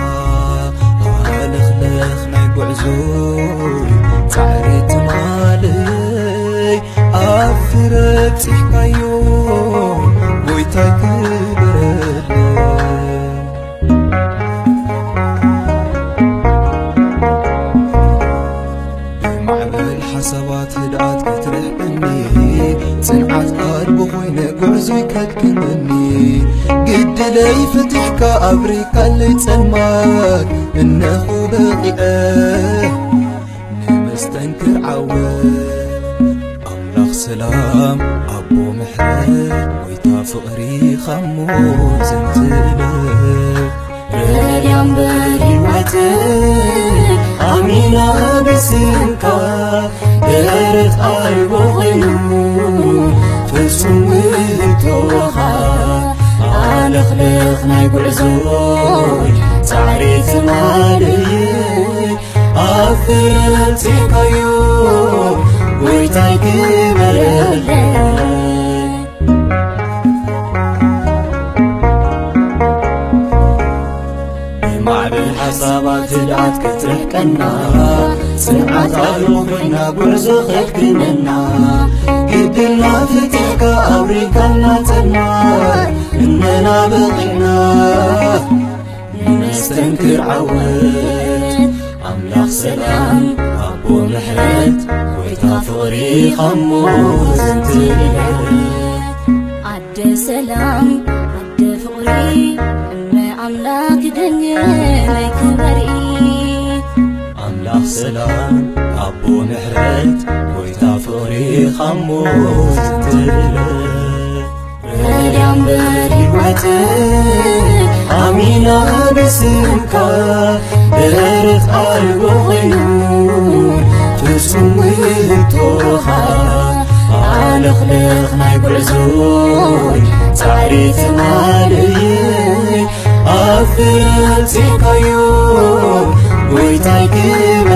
ኣለኽለኽ ናይ ጉዕዞይ ጻዕሪ ትማለይ ኣብ ፍረ ኣብጺሕካዮ ጎይታይ ክበረለይ። ብማዕበል ሓሳባት ህድኣት ክትርሕቅኒ ጽንዓት ኣልቦ ኮይነ ጉዕዞይ ከድክመኒ ግድለይ ፈቲሕካ ኣብሪካለይ ጸልማት እነኹ በቂዐ ንመስተንክር ዓወት ኣምላኽ ሰላም ኣቦ ምሕረት ጎይታ ፍቕሪ ኻሞ ዘንትለ ረድያ እምበር ህይወት ኣሚና ብስምካ ደረት ኣልቦ ኾይኑ ፍጹም ውህብቶኻ ኣለኽለኽ ናይ ጉዕዞይ ጻዕሪ ትማለይ ኣብ ፍረ ኣብጺሕካዮ ጎይታይ ክበረለይ። ብማዕበል ሓሳባት ህድኣት ክትርሕቀና ጽንዓት ኣልቦ ኮይና ጉዕዞ ከድክመና ግድልና ፍትሕካ ኣብሪካልና ጸልማት እነና በቒዕና ንመስተንክር ዓወት ኣምላኽ ሰላም ኣቦ ምሕረት ጎይታ ፍቕሪ ኻሞ ዘንትለ ኣደ ሰላም ኣደ ፍቕሪ እመ ኣምላክ ድንግል ክበሪ። ኣምላኽ ሰላም ኣቦ ምሕረት ጎይታ ፍቕሪ ኻሞ ዘንትለ ረድያ እምበር ህይወት ኣሚና ብስምካ ደረት ኣልቦ ኮይኑ ፍጹም ውህብቶኻ ኣለኽለኽ ናይ ጉዕዞይ ጻዕሪ ትማለይ ኣብ ፍረ ኣብጺሕካዮ ጎይታይ ክበ